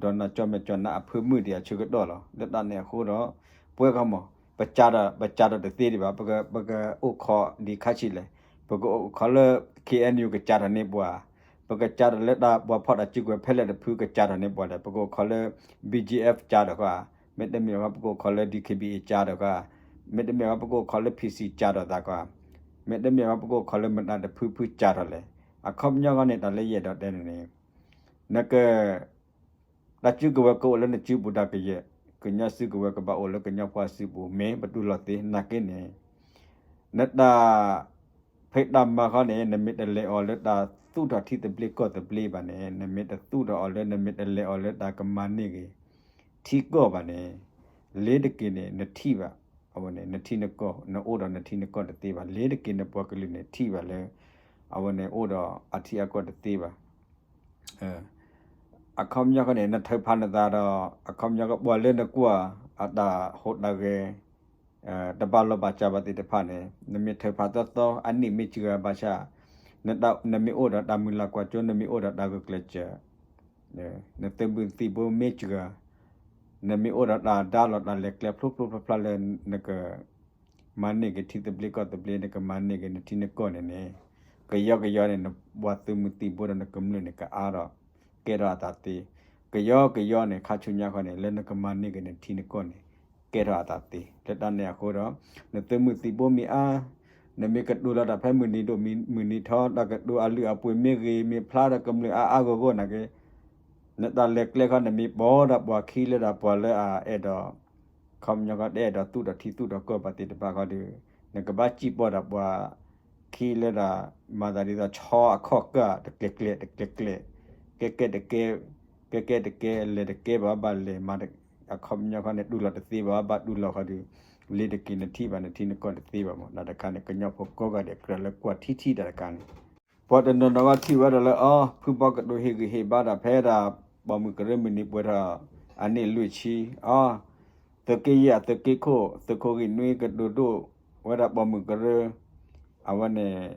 ဒိၣ်ထီ ဒီနုၢ်ဒီနၢ်ကၠီမဲာ်ကၠီနါအဖၢမုၢ်ဒံးအဆၢကတီၢ်လီၤ. လၢတၢ်န့ၣ်အဃိဒီး ပဝဲခီမီၢ် ပကးထီၣ် ပကးထီၣ်တသ့ဒံးဘၣ် ပကအိၣ်ခိးဒံးခါဆံးလဲၣ် ပကအိၣ်ခိးလၢ K N U ကစးထီၣ်န့ၢ်ပှၤ ပကစးထီၣ်လၢတၢ်ပှၤဖီၣ်တၢ်စုကဝဲၤဖဲလဲၣ်တဖုကစးထီၣ်န့ၢ်ပှၤလဲၣ် ပကအိၣ်ခိးလၢ B G F ကစးထီၣ်ဃီဧါ မ့တမ့ၢ်ဃီ ပကအိၣ်ခိးလၢ D K B A ကစးထီၣ်ဃီဧါ မ့တမ့ၢ်ဃီ ပကအိၣ်ခိးလၢ P C ကစးထီၣ်သးဃီဧါ မ့တမ့ၢ်ဃီ ပကအိၣ်ခိးလၢမတၤတဖုဖုကစးထီၣ်လဲၣ် အခီပညီဃီန့ၣ် တၢ်လၢယအဲၣ်ဒိးတဲန့ၣ်န့ၣ် နက တၢ်စုကဝဲၤကအိၣ်လၢနစုပူၤဒၣ်ကယဲၢ် ကညီစုကဝဲၤကဘၣ်အိၣ်လၢကညီဖိအစုပူၤ မ့ၢ်ပတူၢ်လိာ်သ့နာ်က့န့ၣ် နတၢ်ဖံးတၢ်မၤဃီန့ၣ် နမ့ၢ်တလဲၤအီၤလၢတၢ်သူၣ်ထီၣ်ထံသဘျ့ကီၢ်သဘျ့ဘၣ်န့ၣ် နမ့ၢ်တသူၣ်ထီၣ်အီၤလၢ နမ့ၢ်တလဲၤအီၤလၢတၢ်ကမၤန့ၢ်က့ၤ ထံကီၢ်ဘၣ်န့ၣ် လ့ၤတက့ၤန့ၣ် နထံၣ်ဘၣ် အဝဲန့ၣ် နထံနကီၢ် နအိၣ်ဒီးနထံနကီၢ်တသ့ဘၣ် လ့ၤတက့ၤနပှၤကလုာ်န့ၣ်ထံၣ်ဘၣ်လၢ အဝဲန့ၣ်အိၣ်ဒီးအထံအကီၢ်တသ့ဘၣ် အခီပညီဃီန့ၣ် နထုးဖးနသးဒီး အခီပညီကပှၤလၢနကွၢ် အတၢ်ဟူးတၢ်ဂဲၤ တဘၣ်လီၢ်ဘၣ်စးဘၣ်သ့ၣ်တဖၣ်န့ၣ် နမ့ၢ်ထုးဖးသီသီ အနံၣ်မ့ၢ်စှၤဘၣ်ဆၣ် နမ့ၢ်အိၣ်ဒီးတၢ်မုၢ်လၢ်ကွၢ်စိ နမ့ၢ်အိၣ်ဒီးတၢ်ဂုာ်ကျဲးစၢး နသုးမုၢ်သံၣ်ဘိမ့ၢ်စှၤ နမ့ၢ်အိၣ်ဒီးတၢ်ဒါလီၤတၢ်လဲၤကျဲဖျိဖျိဖျါဖျါလၢ နက မၤန့ၢ်က့ၤထံသဘျ့ကီၢ်သဘျ့ နကမၤန့ၢ်က့ၤနထံနကီၢ်န့ၣ်န့ၣ် ကယီကယီန့ၣ် နပှၤသုးမုၢ်သံၣ်ဘိဒီးနကမျၢၢ်န့ၣ် ကအါထီၣ် ကဲထီၣ်အသးသ့ ကယီကယီန့ၣ် ခါဆူညါဃီန့ၣ် လၢနကမၤန့ၢ်က့ၤနထံနကီၢ်န့ၣ် ကဲထီၣ်အသးသ့ လၢတၢ်န့ၣ်အဃိဒီး နသုးမုၢ်သံၣ်ဘိမ့ၢ်အါ နမ့ၢ်ကတိၤလီၤတၢ်ဖဲမုၢ်နံၤဒိၣ်မုၢ်နံၤထီ တၢ်ကတိၤအလုၢ်အပှ့ၤမ့ၢ်ဂ့ၤ မ့ၢ်ဖျါဒီးကမျၢၢ်အါအါဂီၢ်ဂီၢ်နာ်က့ နတၢ်လဲၤကျဲခီ နမ့ၢ်ပိာ်ဒီးပှၤခံလၢဒၣ်ပှၤလၢအအဲၣ်ဒိး ခီပညီဃီတအဲၣ်ဒိးသူၣ်ထီၣ်ထံသူၣ်ထီၣ်ကီၢ်ဘၣ်သ့ၣ်တဖၣ်ဃီဒီး နကဘၣ်စံၣ်ပိာ်ဒီးပှၤခံလၢဒၣ် မၤသးဒ်သိးဆီအခီၣ်ကၢ်တကျဲၤကျဲၤတကျဲၤကျဲၤ ကဲကဲတကဲ ကဲကဲတကဲ လဲၤတကဲဘၣ်ဘၣ်လဲၤမၤတ အခီပညီခီန့ၣ် တူၢ်လိာ်တသ့ဘၣ်, ဘၣ်တူၢ်လိာ်ခီဒီး လ့ၤတက့ၤနထံၣ်ဘၣ် နထံၣ်နကီၢ်တသ့ဘၣ်မး. တၢ်တခါန့ၣ် ကညီဖိကိးဂၤဒဲးကြၢးလၢကွၢ်ထံထံၣ်တၢ်တခါန့ၣ် ပှၤတနီၤနီၤကထံၣ်ဝဲဒၣ်လၢ အီ ဖုဘီကတိၤဟ့ၣ်ဂံၢ်ဟ့ၣ်ဘါတၢ်ဖဲဒၣ် ပိာ်မုၣ်ကရၢမုၢ်နံၤပှဲၤထီၣ်အနံၣ်လွံၢ်ဆံ, အီ သုးက့ယဲၢ်အသုးက့ခိၣ် သုးခိၣ်ဂံၢ်နွံကဒိၣ်ဒိၣ်ဝဲဒၣ်ပိာ်မုၣ်ကရၢ, အဝဲန့ၣ်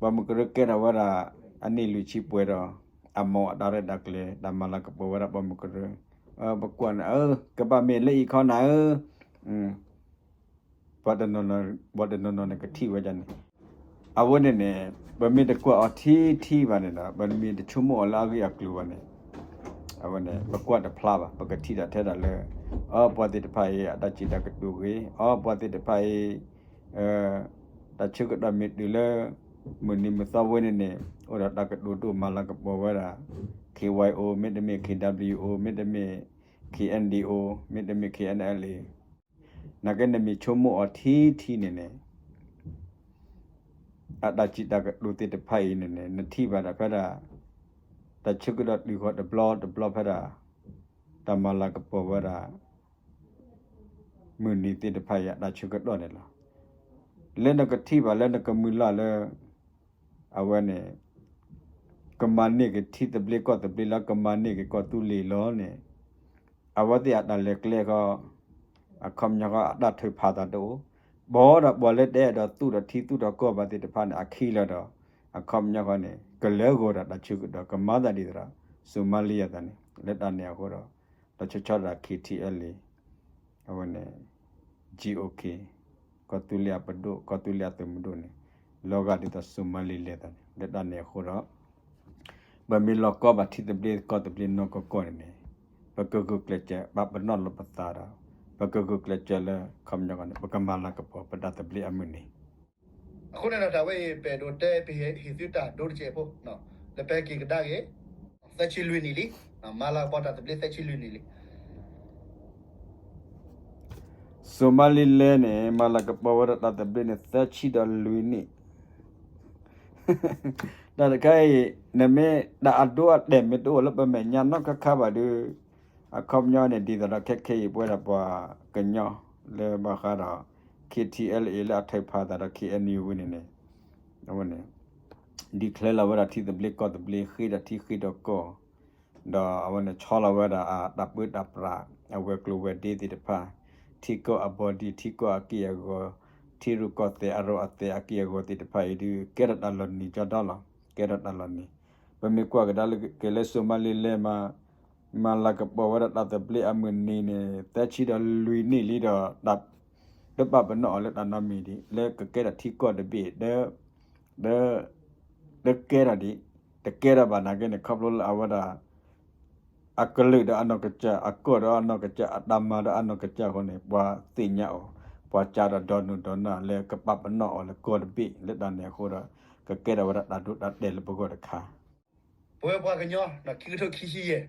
ပိာ်မုၣ်ကရၢကဲထီၣ်ဝဲဒၣ် အနံၣ်လွံၢ်ဆံပှဲၤဒီး အမၤအတၢ်ရဲၣ်တၢ်ကျဲၤ တၢ်မၤလၤကပီၤဝဲဒၣ်ပိာ်မုၣ်ကရၢ, ပကွၢ်န့ၣ် အၢ ကဘၣ်မ့ၢ်လၢအံၤခီနၤဧၢ, ပှၤတနီၤနီၤန့ၣ်ကထံၣ်ဝဲဒၣ်န့ၣ်, အဝဲန့ၣ်န့ၣ် ပမ့ၢ်တကွၢ်အီၤထံထံဘၣ်န့ၣ်ဒီး ပမ့ၢ်တဆိကမိၣ်အီၤလၢအဂ့ၢ်အကျိၤဘၣ်န့ၣ် အဝဲန့ၣ် ပကွၢ်တဖျါဘၣ်, ပကထံၣ်တၢ်ထဲဒၣ်လၢ အီ ပှၤသ့ၣ်တဖၣ်အံၤ အတၢ်စံးတၢ်ကတိၤဂ့ၤ, အီပှၤသ့ၣ်တဖၣ်အံၤ တၢ်ဆၢကတီၢ်မ့ၢ်တုၤလၢ မုၢ်နံၤမုၢ်သီဝဲန့ၣ်န့ၣ် အိၣ်ဒီးတၢ်ကတိၤဒိၣ်မၤလၤကပီၤဝဲဒၣ် K Y O မ့တမ့ၢ် K W O မ့တမ့ၢ် K N D O မ့တမ့ၢ် K N L A နာ်က့နမ့ၢ်ဆိကမိၣ်အီၤထံထံန့ၣ်န့ၣ် အတၢ်စံးတၢ်ကတိၤသ့ၣ်တဖၣ်အံၤန့ၣ်န့ၣ် နထံၣ်ဘၣ်ဒၣ်ဖဲဒၣ် တၢ်ဆၢကတီၢ်တုၤဃီတဘျီတဘျီဖဲဒၣ် တၢ်မၤလၤကပီၤဝဲဒၣ် မုၢ်နံၤသ့ၣ်တဖၣ်အံၤ အတၢ်ဆၢကတီၢ်န့ၣ်လီၤ. လၢနကထံၣ်ဘၣ်လၢနကမုၢ်လၢ်လၢ အဝဲန့ၣ် ကမၤန့ၢ်က့ၤထံသဘျ့ကီၢ်သဘျ့လၢကမၤန့ၢ်က့ၤကီၢ်သူလ့ၤလီၤန့ၣ် အဝဲသ့ၣ်အတၢ်လဲၤကျဲဃီ အခီပညီဃီအတၢ်ထုးဖးသးတအိၣ်, ဘၣ်ဒီးပှၤလၢတအဲၣ်ဒိးသူၣ်ဒီးထံသူၣ်ဒီးကီၢ်ဘၣ်သ့ၣ်တဖၣ်န့ၣ် အခံလီၤဒီး အခီပညီဃီန့ၣ် ကလၢဂီၤဒီးတၢ်ဆၢကတီၢ် ကမၤသးဒ်သိးဒီး စိၤမါလံယၤသးန့ၣ် လၢတၢ်န့ၣ်အဃိဒီး တၢ်ဆီဆီဒၣ် K T L A အဝဲန့ၣ် G O K ကီၢ်သူလ့ၤအပဒိၣ် ကီၢ်သူလ့ၤအသုးမုၢ်ဒိၣ်န့ၣ် လီၤဂာ်ဒ်သိးစိၤမါလံလဲၤသးန့ၣ် လၢတၢ်န့ၣ်အဃိဒီး ပမ့ၢ်လီၤကီဘၣ်ထံသဘျ့ကီၢ်သဘျ့နီၢ်ကီၢ်ကီၢ်န့ၣ်န့ၣ် ပကဂုာ်ကျဲးစၢးဘၣ်ပနီၣ်လီၤပသးဒီး ပကဂုာ်ကျဲးစၢးလၢခီပညီဃီန့ၣ် ပကမၤလၤကပီၤပတၢ်သဘျ့အမုၢ်နံၤ အဃိန့ၣ်ဒီးတၢ်ဝဲအံၤ ပအဲၣ်ဒိးတဲပဟ့ၣ်သုတၢ်ဒိတကဲးဖိ လၢပဟဲက့ၤကဒါက့ၤ သၢဆံလွံၢ်နံၣ်လံ, မၤလၤကပီၤတၢ်သဘျ့သၢဆံလွံၢ်နံၣ်လံ. စိၤမါလံလဲန့ၣ် မၤလၤကပီၤဝဲဒၣ်တၢ်သဘျ့န့ၣ် သၢဆံဒီးလွံၢ်နံၣ် တၢ်တခါအံၤ နမ့ၢ်တၢ်အဒိအတဲာ်မ့ၢ်တအိၣ်လၢပမဲာ်ညါနီတခါခါဘၣ်ဒီး အခီပညီန့ၣ် ဒ်သိးဒီးခဲခဲအံၤ ပဝဲဒၣ်ပှၤကညီလၢဘၣ်ဃးဒီး K T L A လၢအထုးဖးသးဒီး K N U ဝံၤန့ၣ်န့ၣ် အဝဲန့ၣ် declare လီၤဝဲဒၣ်ထံသဘျ့ကီၢ်သဘျ့ ဃ့ဒီးထံဃ့ဒီးကီၢ် ဒီးအဝဲန့ၣ်ဆီလီၤဝဲဒၣ်အတၢ်ပၢတၢ်ပြး အဝဲၤကျိၤဝဲၤဒ့သ့ၣ်တဖၣ် ထံကီၢ်အဘီဒံ ထံကီၢ်အက့ၢ်အဂီၤ ထံရူၢ်ကီၢ်သဲးအရိၤအသဲးအက့ၢ်အဂီၤသ့ၣ်တဖၣ်အံၤဒုး ကဲထီၣ်တၢ်လီၤနံၤကဒီးလီၤ. ကဲထီၣ်တၢ်လီၤနံၤ ပမ့ၢ်ကွၢ်ကဒါက့ၤလၢစိၤမါလံလဲမး မၤလၤကပီၤဝဲဒၣ်တၢ်သဘျ့အမုၢ်နံၤန့ၣ် သၢဆံဒီးလွံၢ်နံၣ်လံဒီး တဘၣ်ပနီၣ်အီၤလၢတၢ်နီတမံၤဒံး လၢကကဲထီၣ်ထံကီၢ်တဘ့ၣ် တကဲထီၣ်ဒံး တကဲထီၣ်ဘၣ်နာ်က့န့ၣ် ခီဖျိလၢအဝဲဒၣ် အကလုာ်ဒီးအနီၢ်ကစၢ် အကီၢ်ဒီးအနီၢ်ကစၢ် အတၢ်မၤဒီးအနီၢ်ကစၢ်အဃိန့ၣ် ပှၤသ့ၣ်ညါအီၤ ပှၤကၢ်ဒီးဒီနုာ်ဒီနၢ်လၢကပာ်ပနီၣ်အီၤလၢကီၢ်တဘ့ၣ် လၢတၢ်န့ၣ်အဃိဒီး ကကဲထီၣ်ဝဲဒၣ်တၢ်ဒိတၢ်တဲာ်လၢပဂီၢ်တခါ ပဝဲပှၤကညီ ခံကထိခံဆံယဲၢ်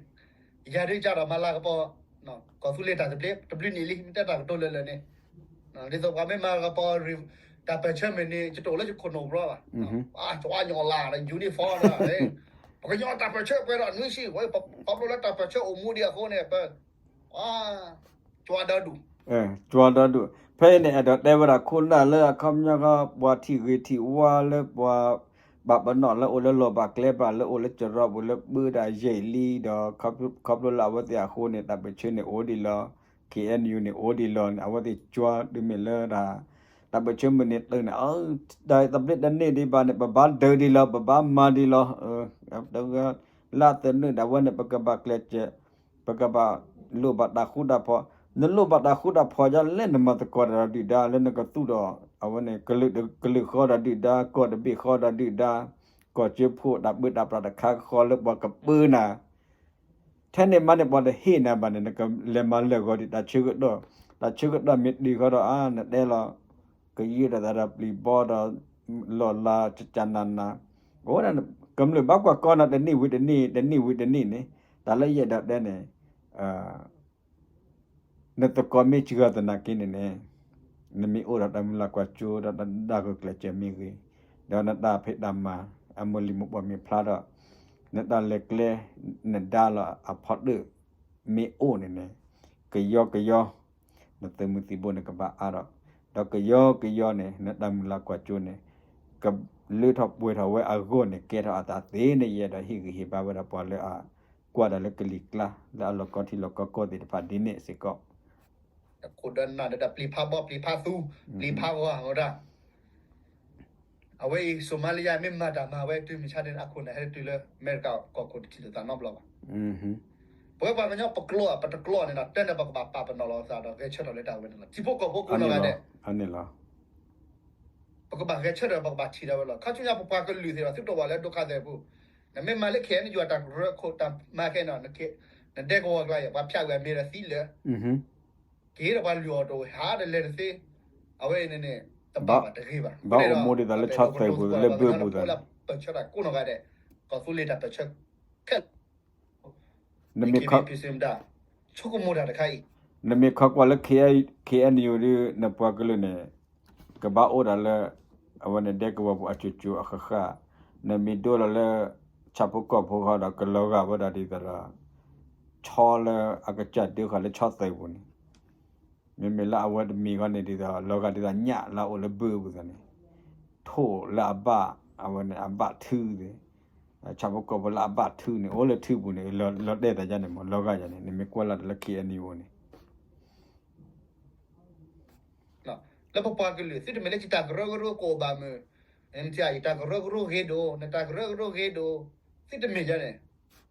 ယၤဒုးကၢ်ဒီးမၤလၤကပီၤ ကီၢ်သူလ့ၤတၢ်သဘျ့ တဘျုးနံၣ်လံ မ့ၢ်တဲတၢ်ကတိၤလၢာ်လၢာ်န့ၣ် ဒ်သိးပှၤမ့ၢ်မၤလၤကပီၤ တၢ်ပၢၢ်ဆၢမုၢ်နံၤ ယတအိၣ်လၢယခိၣ်နူာ်ဘျီဘၣ် အါ ကဝါညီလၢ uniform ပှၤကညီတၢ်ပၢၢ်ဆၢပှဲၤဒီးနွံဆံ ခီဖျိလၢတၢ်ပၢၢ်ဆၢအိၣ်မူဒံးအဃိန့ၣ် ပ ကၠွါဒီဒူၣ် ကၠွါဒီဒူၣ် ဖဲအံၤန့ၣ် အဲၣ်ဒိးတဲဝဲဒၣ်ခိၣ်နၢ်လၢအခီပညီ ပှၤထံၣ်ဂ့ၤထံၣ်ဝါလၢပှၤ ပာ်ပနီၣ်လၢအိၣ်လၢလီၢ်ဘၣ်ကျဲဘၣ် လၢအိၣ်လၢစရီပူၤလၢပၢတၢ်ယဲၢ်လံဒီး ခီဖျိလၢအဝဲသ့ၣ်အဃိန့ၣ် တၢ်ပၢၢ်ဆၢန့ၣ်အိၣ်ဒံးလီၤ K N U န့ၣ်အိၣ်ဒံးလီၤန့ၣ် အဝဲသ့ၣ်ကၠွါတုၤမ့ၢ်လၢဒၣ် တၢ်ပၢၢ်ဆၢမုၢ်နံၤတုၤန့ၣ် တၢ်သဘျ့တန့ၢ်ဒံးဘၣ်န့ၣ် ပဘၣ်ဒၢးဒံးလီၤ ပဘၣ်မၤဒံးလီၤ လၢအသနၢၣ်ဒၣ်ဝဲန့ၣ် ပကဘၣ်ကျဲးစၢး ပကဘၣ်လိၣ်ဘၣ်တၢ်ဃူတၢ်ဖိး နလိၣ်ဘၣ်တၢ်ဃူတၢ်ဖိးဒ်လဲၣ် နမၤသကိးတၢ်ဒီးဒုၣ်ဒါ လၢနကသူၣ်ဒီး အဝဲန့ၣ် ကလုာ်ဃီဒီးဒုၣ်ဒါ ကီၢ်တဘ့ၣ်ဃီဒီးဒုၣ်ဒါ ကီၢ်စၢဖှိၣ်တၢ်ပၢတၢ်ပြးတခါဃီလၢပှၤကပၢနၤ ထဲန့ၣ်မးန့ၣ် ပှၤတဟ့ၣ်နၤဘၣ်န့ၣ် နကလဲၤမၤလၢာ်ဂီၤဒံး တၢ်ဆၢကတီၢ် တၢ်ဆၢကတီၢ်မ့ၢ်တုၤဃီဒီး အါ နတဲလီၤ ကယံာ်ဒီးသးဒီးပျံၤဘီဒီး လီၢ်လၤကကနၤနၤ အဃိဒၣ်ကမျၢၢ်ဘၣ်ကွၢ်ကီနၤ တနံၣ်ဝံၤတနံၣ် တနံၣ်ဝံၤတနံၣ်န့ၣ် တၢ်လၢယအဲၣ်ဒိးတဲန့ၣ် နသကိးမ့ၢ်စှၤသနာ်က့န့ၣ်န့ၣ် နမ့ၢ်အိၣ်ဒီးတၢ်မုၢ်လၢ်ကွၢ်စိဒီးတၢ်ဒၣ်ဂုာ်ကျဲးစၢးမ့ၢ်ဂ့ၤ, ဒီးနတၢ်ဖံးတၢ်မၤ အမုၢ်လံၢ်မူပှၤမ့ၢ်ဖျါဒီး နတၢ်လဲၤကျဲ နဒါလီၤအဖီတၢၣ် မ့ၢ်အိၣ်န့ၣ်န့ၣ် ကယီကယီ နသုးမုၢ်သံၣ်ဘိန့ၣ်ကဘၣ်အါထီၣ်, ဒီးကယီကယီန့ၣ် နတၢ်မုၢ်လၢ်ကွၢ်စိန့ၣ် ကလုၢ်ထီၣ်ပှဲၤထီၣ်ဝဲအဂီၢ်န့ၣ် ကဲထီၣ်အသးသ့န့ၣ် ယအဲၣ်ဒိးဟ့ၣ်ဂံၢ်ဟ့ၣ်ဘါဝဲဒၣ်ပှၤလၢအကွၢ်တၢ်လၢကလံၤကျါ လၢအလီၢ်ကီထံလီၢ်ကီကီၢ်သ့ၣ်တဖၣ်ဒ်န့ၣ်စ့ၢ်ကီး ခိၣ်ဒီနၢ်ဒီးတၢ်ပျံၤဖးဘီၣ်ပျံၤဖးသူ, ပျံၤဖးဂီၤဝဲဒၣ်, အဝဲအံၤ Somalia မ့ၢ်မၤတၢ်မၤဝဲတုၤမုၢ်ဆါန့ၣ် အခိၣ်နၢ်ဟဲတုၤလၢအမဲရကၤကီၢ်ခိၣ်တထံၣ်လိာ်သးနီတဘျီဘၣ်. ပဝဲပှၤကညီပကျိ ပတကျိန့ၣ်ဒီး တဲန့ၣ်ပကဘၣ်ပာ်ပနီၣ်လီၤသးဒီးဂဲၤဆၢထၢၣ်လၢတၢ်ဝဲန့ၣ်လီၤ. ထံဖိကီၢ်ဖိကိးနီၢ်ဂၤဒဲး ပကဘၣ်ဂဲၤဆၢထၢၣ်ပကဘၣ်ထံၣ်ဒၣ်ဝဲလီၤ. ခါဆူညါပပှၤကလုာ်သ့ၣ်ဒီးသုတအိၣ်ဘၣ်လၢဒုက္ခသည်ပူၤ, နမ့ၢ်မၤလၢ KNU တၢ်ကရၢခိၣ်တၢ်မၤခဲန့ၣ် နဒဲကဝီၤကျါယဲၢ် ပှၤဖၠးဝဲအမ့ၢ်ဒီးသံလၢာ် က့ၤဒီးပှၤလုၢ်အီၣ်တအိၣ်ဟးဒီးလဲၤတသ့, အဝဲအံၤန့ၣ်န့ၣ် တဘၣ်ဘၣ်တဂ့ၤဘၣ်. ဘၣ်အိၣ်မူဒ်သိးလၢဆီၣ်သုးပူၤ လၢဘၢၣ်ပူၤသးန့ၣ် ပၢၢ်ဆၢတၢ်ကိးနီၢ်ဂၤဒဲး, ကီၢ်သူလ့ၤတၢ်ပၢၢ်ဆၢခဲလၢာ် နမ့ၢ်ခီကွၢ်လၢ KNU ဒ်နပှၤကလုာ်န့ၣ် ကဘၣ်အိၣ်ဒၣ်လၢ အဝဲန့ၣ်ဒဲကဝီၤပူၤအစိၤစိၤအဃၣ်ဃၣ်, နမ့ၢ်ဒိလီၤလၢ ဆၣ်ဖိကီၢ်ဖိဃီဒီး ကလီၤဂာ်ဝဲဒၣ်ဒ်သိးဒီး ဆီလၢအကစၢ်ဒၢဃာ်လၢဆီၣ်သုးပူၤန့ၣ် မ့မ့ၢ်လၢအဝဲတမံၤဃီန့ၣ် ဒ်သိးလီၤဂာ်ဒ်သိးညၣ်လၢအအိၣ်လၢဘၢၣ်ပူၤသးန့ၣ်, ထိၣ်လၢအဘၣ် အဝဲန့ၣ်အဘၣ်ထုသ့ၣ်, ဆၣ်ဖိကီၢ်ဖိလၢအဘၣ်ထုန့ၣ် အိၣ်လၢထုပူၤန့ၣ် လီၤတဲာ်သးယါန့ၣ်မ့ၢ် လီၤဂာ်ယါန့ၣ် နမ့ၢ်ကွၢ်လၢ်တၢ်လၢ KNU န့ၣ် လၢပပှၤကလုာ် သုတမ့ၢ်လၢယတၢ်ကရၢကရိကအိၣ်ဘၣ်မုၢ်, နထံၣ်ယတၢ်ကရၢကရိဂ့ၤဒိၣ် နတၢ်ကရၢကရိဂ့ၤဒိၣ်, သုတမ့ၢ်ယါန့ၣ်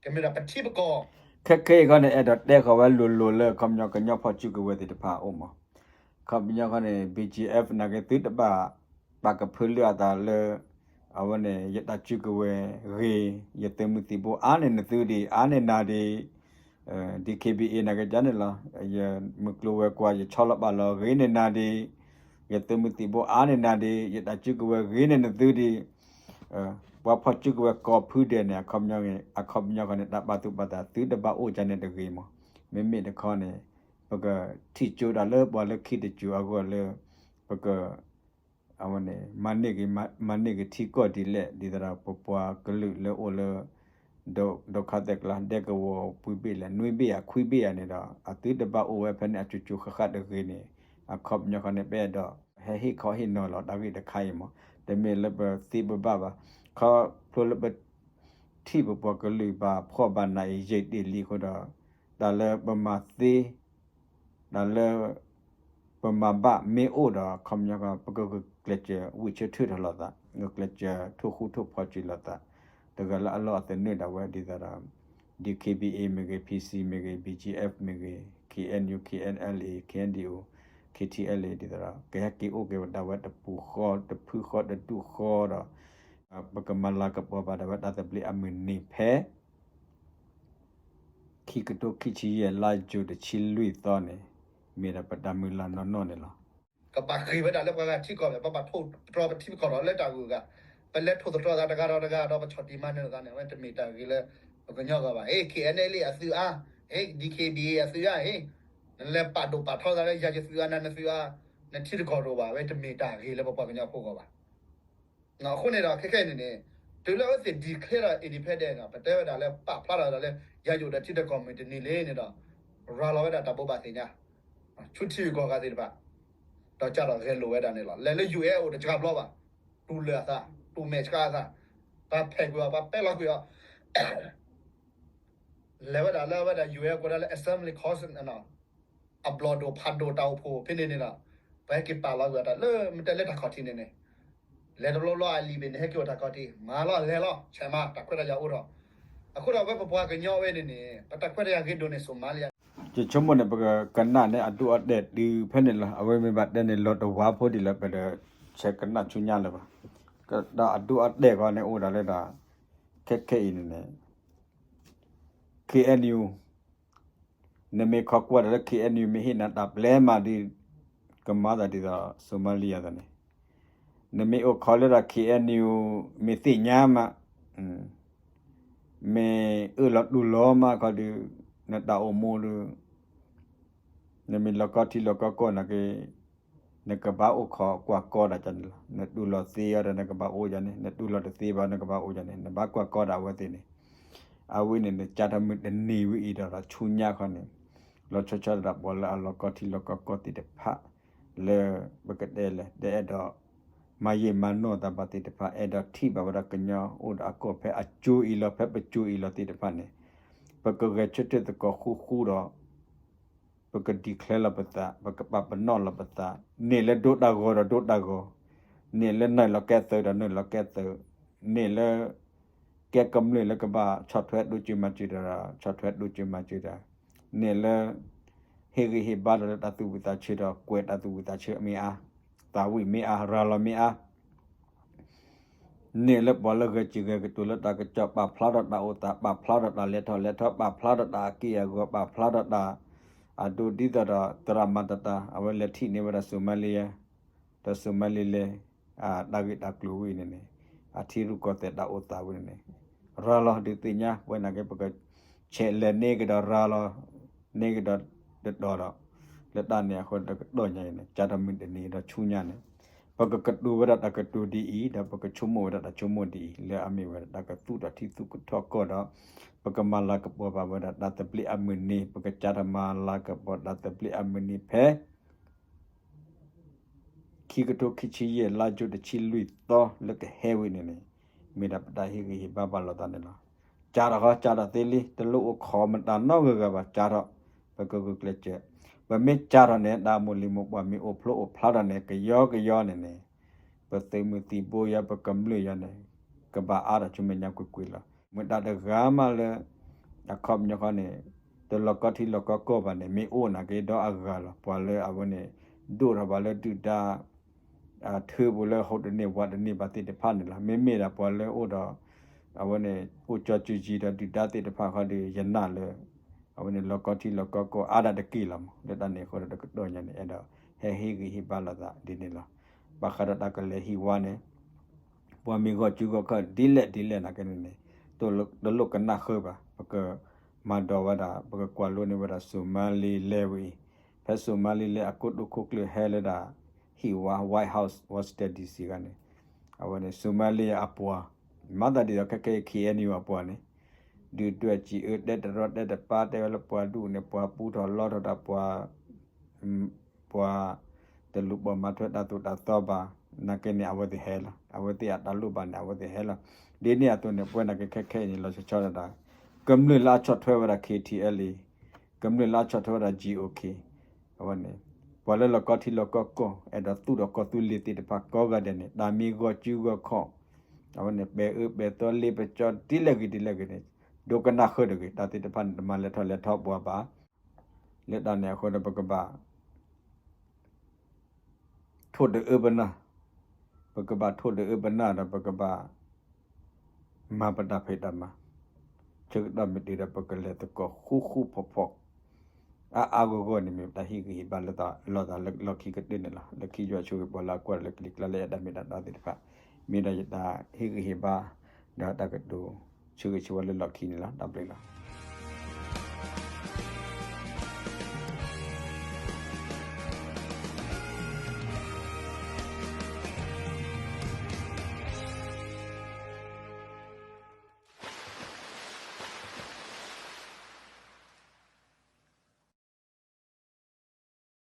ကမ့ၢ်ဒၣ်ပထံပကီၢ် ခဲခဲအံၤခီန့ၣ် အဲၣ်ဒိးတဲဃီၤဝဲလိၤလိၤလၢ ခီပညီကညီဖီၣ်စုကဝဲၤသ့ၣ်တဖၣ်အအိၣ်မး, ခီပညီခီန့ၣ် BGF နာ်က့ သုတဘၣ်ပာ်ကဖၢလၢအသးလၢ အဝဲန့ၣ် ယတၢ်စုကဝဲၤဂ့ၤ, ယသုးမုၢ်သံၣ်ဘိအါန့ၢ်နသုဒံး အါန့ၢ်နၤဒံး DKBA နာ်က့န့ၣ်လီၤ, ယမုၢ်ကျိၤဝဲၤကွာ် ယဆီလီၤပာ်လီၤဂ့ၤန့ၢ်နၤဒံး, ယသုးမုၢ်သံၣ်ဘိအါန့ၢ်နၤဒံး ယတၢ်စုကဝဲၤဂ့ၤန့ၢ်နသုဒံး, ပှၤဖီၣ်စုကဝဲၤကိးဖုဒဲးန့ၣ် အခီပညီခီန့ၣ် တၢ်ပာ်သူၣ်ပာ်သးသုတဘၣ်အိၣ်ကန့ၣ်တဂ့ၤမး, မ့မ့ၢ်တခီန့ၣ် ပကထံၣ်ကၠိတၢ်လၢပှၤလၢခံတစိၤအဂီၢ်လၢ ပက အဝဲန့ၣ် မၤန့ၢ်က့ၤ မၤန့ၢ်က့ၤထံကီၢ်ဒ်လဲၣ် ဒ်သိးဒီးပပှၤကလုာ်လၢအိၣ်လၢ ဒိခါသဲၣ်ကျါ ဒဲကဝီၤပူၤဘ့ၣ်လဲၣ် နွံဘ့ၣ်ဧါ ခွံဘ့ၣ်ဧါန့ၣ်ဒီး အသုတဘၣ်အိၣ်ဝဲဖဲန့ၣ် အစိၤစိၤဃၣ်ဃၣ်တဂ့ၤန့ၣ် အခီပညီခီန့ၣ် ပအဲၣ်ဒိးဟဲဟ့ၣ်ခီဟ့ၣ်နီၤလီၤတၢ်ဂ့ၢ်တခါအံၤမး, တမ့ၢ်လၢပသ့ပဘၣ်ဘၣ်, ခီဖျိလၢပ ထံၣ်ပပှၤကလုာ်ဘၣ်ဖှီၣ်ဘၣ်နးအံၤ ယံာ်တ့ၢ်လံအဃိဒီး တၢ်လၢပမၤသ့ တၢ်လၢ ပမၤဘၣ်မ့ၢ်အိၣ်ဒီး ခီပညီ ပကဂုာ်ကျဲးစၢးဝံၣ်ဆၢထၢၣ်ထီၣ်လိာ်သး ဂုာ်ကျဲးစၢးထိၣ်ဃူထိၣ်ဖိးစ့ၢ်လိာ်သး တဂၤလၢအလီၢ်အသနၢၣ်ဒၣ်ဝဲဒ်သိးဒီး DKBA မ့ၢ်ဂ့ၤ PC မ့ၢ်ဂ့ၤ BGF မ့ၢ်ဂ့ၤ KNU KNLA KNDO KTLA ဒ်သိးဒီး ကဟဲက့ၤအိၣ်က့ၤဒၣ်ဝဲတပူၤဃီတဖုဃီတဒူၣ်ဃီဒီး ပကမၤလၤကပီၤဘၣ်ဒၣ်ဝဲတၢ်သဘျ့အမုၢ်နံၤဖဲ ခံကထိခံဆံယဲၢ် လါယူၤတဆံလွံၢ်သီန့ၣ် မ့ၢ်ဒၣ်ပတၢ်မုၢ်လၢ်နီၢ်နီၢ်န့ၣ်လီၤ. ကဘၣ်ဃ့ၢ်ဝဲဒၣ်လၢပှၤဂၤထံကီၢ်န့ၣ် ပဘၣ်ထိၣ်သတြီၤပထံပကီၢ်ဒီးလၢတၢ်ဂုၤအဂၤ, ပလဲၤထိၣ်သတြီၤသးတဂၤဒီးတဂၤဒီး ပဆီၣ်တံၢ်မၤနၢၤသးန့ၣ် အဝဲတမ့ၢ်တၢ်ဂ့ၤလၢ ပကညီဂီၢ်ဘၣ်. အ့ KNLA အသုးအါ, အ့ DKBA အသုးအါ, အ့ နလဲၤပာ်ဒိၣ်ပာ်ထီသးလၢ ယၤယသုးအါ နၤနသုးအါ, နထံတကီၢ်တအိၣ်ဘၣ်, အဝဲတမ့ၢ်တၢ်ဂ့ၤလၢပပှၤကညီဖိဂီၢ်ဘၣ်. အဃိန့ၣ်ဒီး ခဲခဲအံၤန့ၣ်န့ၣ် တုၤလၢအဝဲသ့ၣ် declare ဒီး independent န့ၣ် ပတဲဝဲဒၣ်လၢ ပာ်ဖျါထီၣ်ဒၣ်လၢ ယၤယအိၣ်ဒီးထံတကီၢ်မုၢ်တနံၤလံန့ၣ်ဒီး ရၤလီၤဝဲဒၣ်တၢ်ဘိးဘၣ်သ့ၣ်ညါ ဆူထံဂုၤကီၢ်ဂၤသ့ၣ်တဖၣ် ဒီးကဒီးဂဲၤလိာ်ဝဲဒၣ်န့ၣ်လီၤ. လဲၤလၢ UN အိၣ်တစှၤဘျီဘၣ်, တူၢ်လၢာ်အသး, တူၢ်မဲာ်ဆှးအသး, ပှၤဖဲးကွံာ်အီၤ, ပှၤပဲလီၤကွံာ်အီၤ လဲၤဝဲဒၣ်လၢအဝဲဒၣ် UN ကိးဒၣ်လၢ Assembly Council အဘျီၣ်ဒိၣ်ဖးဒိၣ်တၢ်အိၣ်ဖှိၣ်ဖဲန့ၣ်န့ၣ်ဒီး ပှၤဟဲက့ၤပာ်လီၤကွံာ်အီၤတၢ်လၢ မ့ၢ်တဲလၢတၢ်ခီၣ်ထံးန့ၣ်န့ၣ် လဲၤတဘျီဘျီအလံာ်ဘ့ၣ်န့ၣ် ဟဲက့ၤအိၣ်တၢ်ခီၣ်ထံး မၤလီၤလဲၤလီၤ ဆဲးမၤ တၢ်ခွဲးတၢ်ယာ်အိၣ်ထီၣ်. အဃိဒီးအဝဲပပှၤကညီဝဲန့ၣ်န့ၣ် ပတၢ်ခွဲးတၢ်ယာ်ဂ့ၤဒိၣ်န့ၣ် Somalia ယဆိကမိၣ်န့ၣ် ပကကနၣ်န့ၢ်အဒိအတဲာ်တုၤဖဲန့ၣ်လီၤ. အဝဲမ့ၢ်ဘၣ်တဲန့ၣ် လီၤတဝါဖိဒံးလၢပဒီး ဆဲးကနၣ်ဆူညါလၢၤဘၣ်. ဒီးအဒိအတဲာ်ဃီန့ၣ်အိၣ်ဒၣ်လၢဒီး ခဲခဲအံၤန့ၣ်န့ၣ် KNU နမ့ၢ်ခိးကွၢ်ဒီးလၢ KNU မ့ၢ်ဟ့ၣ်နၤတၢ်ပျဲမးဒီး ကမၤသးဒ်သိး Somalia သးန့ၣ် နမ့ၢ်အိၣ်ခိးလၢဒီး KNU မ့ၢ်သ့ၣ်ညါမး မ့ၢ်အၢၣ်လီၤတူၢ်လိာ်မးခီဒီး နတၢ်အိၣ်မူဒီး နမ့ၢ်လီၢ်ကီထံလီၢ်ကီကီၢ်နာ်က့ နကဘၣ်အိၣ်ခိးကွၢ်ကီဒၣ်န့ၣ်လီၤ. နတူၢ်လိာ်သ့အီၤဒီးနကဘၣ်အိၣ်ယၤန့ၣ်, နတူၢ်လိာ်တသ့ဘၣ်နကဘၣ်အိၣ်ယၤန့ၣ်, နဘၣ်ကွၢ်ကီဒၣ်အဝဲသ့ၣ်န့ၣ်. အဝဲန့ၣ်န့ၣ် ကၢ်ထီၣ်မုၢ်တနံၤဝဲအံၤဒီး ဒီးဆူညါခီန့ၣ် လီၤဆီဆီဒၣ်ပှၤလၢအလီၤကီထံလီၤကီကီၢ်သ့ၣ်တဖၣ် လၢပကတဲလဲၣ် တအဲၣ်ဒိး မၤယံာ်မၤနီၢ်သးဘၣ်သ့ၣ်တဖၣ် အဲၣ်ဒိးထံၣ်ဘၣ်ဝဲဒၣ်ကညီအိၣ်ဒီးအကီၢ်ဖဲအကၠိအံၤလီၤ ဖဲပကၠိအံၤလီၤသ့ၣ်တဖၣ်န့ၣ် ပကဂဲၤဆၢထၢၣ်သကိးဃူဃူဒီး ပက declare လီၤပသး ပကပာ်ပနီၣ်လီၤပသး န့ၣ်လၢဒိတၢ်ဂီၤဒီးဒိတၢ်ဂီၤ န့ၣ်လၢနုာ်လီၤကဲသုးဒီးနုာ်လီၤကဲသုး န့ၣ်လၢ ကဲကမျၢၢ်လၢကဘၣ်ဆီၣ်ထွဲဒိၣ်စၢၤမၤစၢၤဒီး ဆီၣ်ထွဲဒိၣ်စၢၤမၤစၢၤဒီး န့ၣ်လၢ ဟ့ၣ်ဂံၢ်ဟ့ၣ်ဘါဒီးလၢတၢ်သူၣ်ဝံၣ်သးဆၢဒီး ကွဲးတၢ်သူၣ်ဝံၣ်သးဆၢမ့ၢ်အါ သးဝံၣ်မ့ၢ်အါ ရၤလီၤမ့ၢ်အါ န့ၣ်လၢပှၤလၢဂဲၤစံၣ်ဂဲၤကတိၤလၢတၢ်ကစီၣ် ပာ်ဖျါထီၣ်တၢ်အိၣ်သး ပာ်ဖျါထီၣ်တၢ်လဲၤထီၣ်လဲၤထီ ပာ်ဖျါထီၣ်တၢ်အက့ၢ်အဂီၤ ပာ်ဖျါထီၣ်တၢ် အဒိဒ်သိးဒီး သရၣ်မၤတၢ်တၢ် အဝဲလဲၤထံၣ်န့ၢ်ဝဲဒၣ် Somaliland ဒီး Somaliland တၢ်ဂ့ၢ်တၢ်ကျိၤဝဲန့ၣ်န့ၣ် အထံရူၢ်ကီၢ်သဲးတၢ်အိၣ်သးဝဲန့ၣ်န့ၣ် ရၤလီၤဒုးသ့ၣ်ညါ ပဝဲနာ်က့ ပကဆဲးလဲၤန့ၢ်ကဒီးရၤလီၤ န့ၢ်ကဒီးတတီၤဒီး လၢတၢ်န့ၣ်အဃိဒီးကတီၢ်ညါအံၤန့ၣ် ကၢ်ထီၣ်မုၢ်တနံၤဒီးဆူညါန့ၣ် ပကကတိၤဝဲဒၣ်တၢ်ကတိၤဒ်အံၤ ဒီးပကဆိကမိၣ်ဝဲဒၣ်တၢ်ဆိကမိၣ်ဒ်အံၤ လၢအမ့ၢ်ဝဲဒၣ်တၢ်ကသူၣ်ထီၣ်ထံသူၣ်ကထီၣ်ကီၢ်ဒီး ပကမၤလၤကပီၤဘၣ်ဝဲဒၣ်တၢ်သဘျ့အမုၢ်နံၤ ပကကၢ်ထီၣ်မၤလၤကပီၤတၢ်သဘျ့အမုၢ်နံၤဖဲ ခံကထိခံဆံယဲၢ် လါယူၤတဆံလွံၢ်သီလၢကဟဲဝဲန့ၣ်န့ၣ် မ့ၢ်ဒၣ်ပတၢ်ဟ့ၣ်ဂံၢ်ဟ့ၣ်ဘါဘၣ်လိာ်သးန့ၣ်လီၤ. ကၢ်ထီၣ်ဃီ ကၢ်ထီၣ်သ့လံ တလိၣ်အိၣ်ခိးမတၤနီတဂၤဂၤဘၣ် ကၢ်ထီၣ် ပကဂုာ်ကျဲးစၢး ပမ့ၢ်ကၢ်ထီၣ်န့ၣ် တၢ်အမိၢ်လံၤမိၢ်ပှၢ်မ့ၢ်အိၣ်ဖျိအိၣ်ဖျါထီၣ်န့ၣ် ကယီကယီန့ၣ်န့ၣ် ပသုးမုၢ်သံၣ်ဘိယါ ပကမျၢၢ်ယါန့ၣ် ကဘၣ်အါထီၣ်ဆူမဲာ်ညါကွ့ၢ်ကွ့ၢ်လီၤ. မ့ၢ်တၢ်တဂၤမးလၢ အခီပညီဃီန့ၣ် တလီၤကီထံလီၤကီကီၢ်ဘၣ်န့ၣ် မ့ၢ်အိၣ်နာ်က့ဒီးအဂၤလီၤ. ပှၤလၢအဝဲန့ၣ် ဒိၣ်ထီၣ်ဘၣ်လၢဒုၣ်ဒါ ထၢပူၤလၢဟိတန့ၢ်ဝးတန့ၢ်ဘၣ်သ့ၣ်တဖၣ်န့ၣ်လီၤ. မ့မ့ၢ်ဒၣ်ပှၤလၢအိၣ်ဒီး အဝဲန့ၣ် အိၣ်ကၠီစုကၠံဒီးဒုၣ်ဒါသ့ၣ်တဖၣ်ဃီဒီး ယနာ်လၢ အဝဲန့ၣ် လီၤကီထံလီၤကီကီၢ်အါဒၣ်တက့ၢ်လီၤမး. လၢတၢ်န့ၣ်အဃိဒီးတကတီၢ်ညါန့ၣ် အဲၣ်ဒိးဟဲဟ့ၣ်ဂံၢ်ဟ့ၣ်ဘါလိာ်သးဒ်န့ၣ်လီၤ. ဘၣ်ဃးဒီးတၢ်ကလဲၤဟံၣ်ဝါန့ၣ် ပှၤမ့ၢ်ဂီၢ်စုဂီၢ်ခီၣ်ဒ်လဲၣ်ဒ်လဲၣ်နာ်က့န့ၣ်န့ၣ် တလိၣ်ကနၣ်ဃုဘၣ်. ပကမၤဒိးဝဲဒၣ် ပကကွၢ်လိန့ၢ်ဝဲဒၣ် Somaliland ဝဲအံၤ ဖဲ Somaliland အကိတိာ်ခိၣ်ကျၢၢ်ဟဲလၢဒၣ် ဟံၣ်ဝါ White House Washington D C ဂၤန့ၣ် အဝဲန့ၣ် Somaliland အပှၤ မၤသးဒ်သိးခဲခဲအံၤ K N U အပှၤန့ၣ် ဒုၣ်ဒွဲၣ်စံးအၢ တဲတရီတဲတပါ တဲဝဲလၢပှၤဒူၣ်န့ၣ် ပှၤပူထီၣ်လီထီၣ်တၢ် ပှၤ ပှၤတလူၤပိာ်မၤထွဲတၢ်သိၣ်တၢ်သီဘၣ် နာ်က့န့ၣ် အဝဲသ့ၣ်ဟဲလီၤ. အဝဲသ့ၣ်အတၢ်လိၣ်ဘၣ်န့ၣ် အဝဲသ့ၣ်ဟဲလီၤ. ဒ်န့ၣ်အသိးန့ၣ် ပဝဲနာ်က့ခဲခဲအံၤန့ၣ် လီၤဆီဆီဒၣ်တၢ် ကမျၢၢ်လၢအဆီၣ်ထွဲဝဲဒၣ် K T L A ကမျၢၢ်လၢအဆီၣ်ထွဲဝဲဒၣ် G O K အဝဲန့ၣ် ပှၤလၢလီၤကီထံလီၤကီကီၢ် အဲၣ်ဒိးသူၣ်ထီၣ်ကီၢ်သူလ့ၤသ့ၣ်တဖၣ်ကိးဂၤဒဲးန့ၣ် တၢ်မ့ၢ်ဂီၢ်စုဂီၢ်ခီၣ် အဝဲန့ၣ် ပဲၤအၢပဲၤသီလ့ပစီဒ်လဲၣ်ဂ့ၤဒ်လဲၣ်ဂ့ၤန့ၣ် ဒိကနၣ်ဃုတဂ့ၤ. တၢ်သ့ၣ်တဖၣ်န့ၣ် တမၤလဲၤထီၣ်လဲၤထီပှၤဘၣ်. လၢတၢ်န့ၣ်အဃိဒီး ပကဘၣ် ထိၣ်တအၢပနၢ်, ပကဘၣ်ထိၣ်တအၢပနၢ်ဒီး ပကဘၣ် မၤပတၢ်ဖံးတၢ်မၤ, ဆၢကတီၢ်မ့ၢ်တုၤဒီး ပကလဲၤသကိးဃူဃူဖိးဖိး အါအါဂီၢ်ဂီၢ်န့ၣ် မ့ၢ်ပတၢ်ဟ့ၣ်ဂံၢ်ဟ့ၣ်ဘါလၢသးလိာ်သးလၢလီၢ်ခံကတၢၢ်န့ၣ်လီၤ. လၢခံယွၤဆိၣ်ဂ့ၤပှၤလၢအကွၢ်လၢကလံၤကျါလၢအဲၣ်တၢ်မ့ၢ်တၢ်တီသ့ၣ်တဖၣ်, မ့ၢ်ဒီးယတၢ်ဟ့ၣ်ဂံၢ်ဟ့ၣ်ဘါ ဒီးတၢ်ကတိၤဆၢဂ့ၤဆၢဝါလၢလီၢ်ခံန့ၣ်လီၤ. တၢ်ဘျုးလီၤ.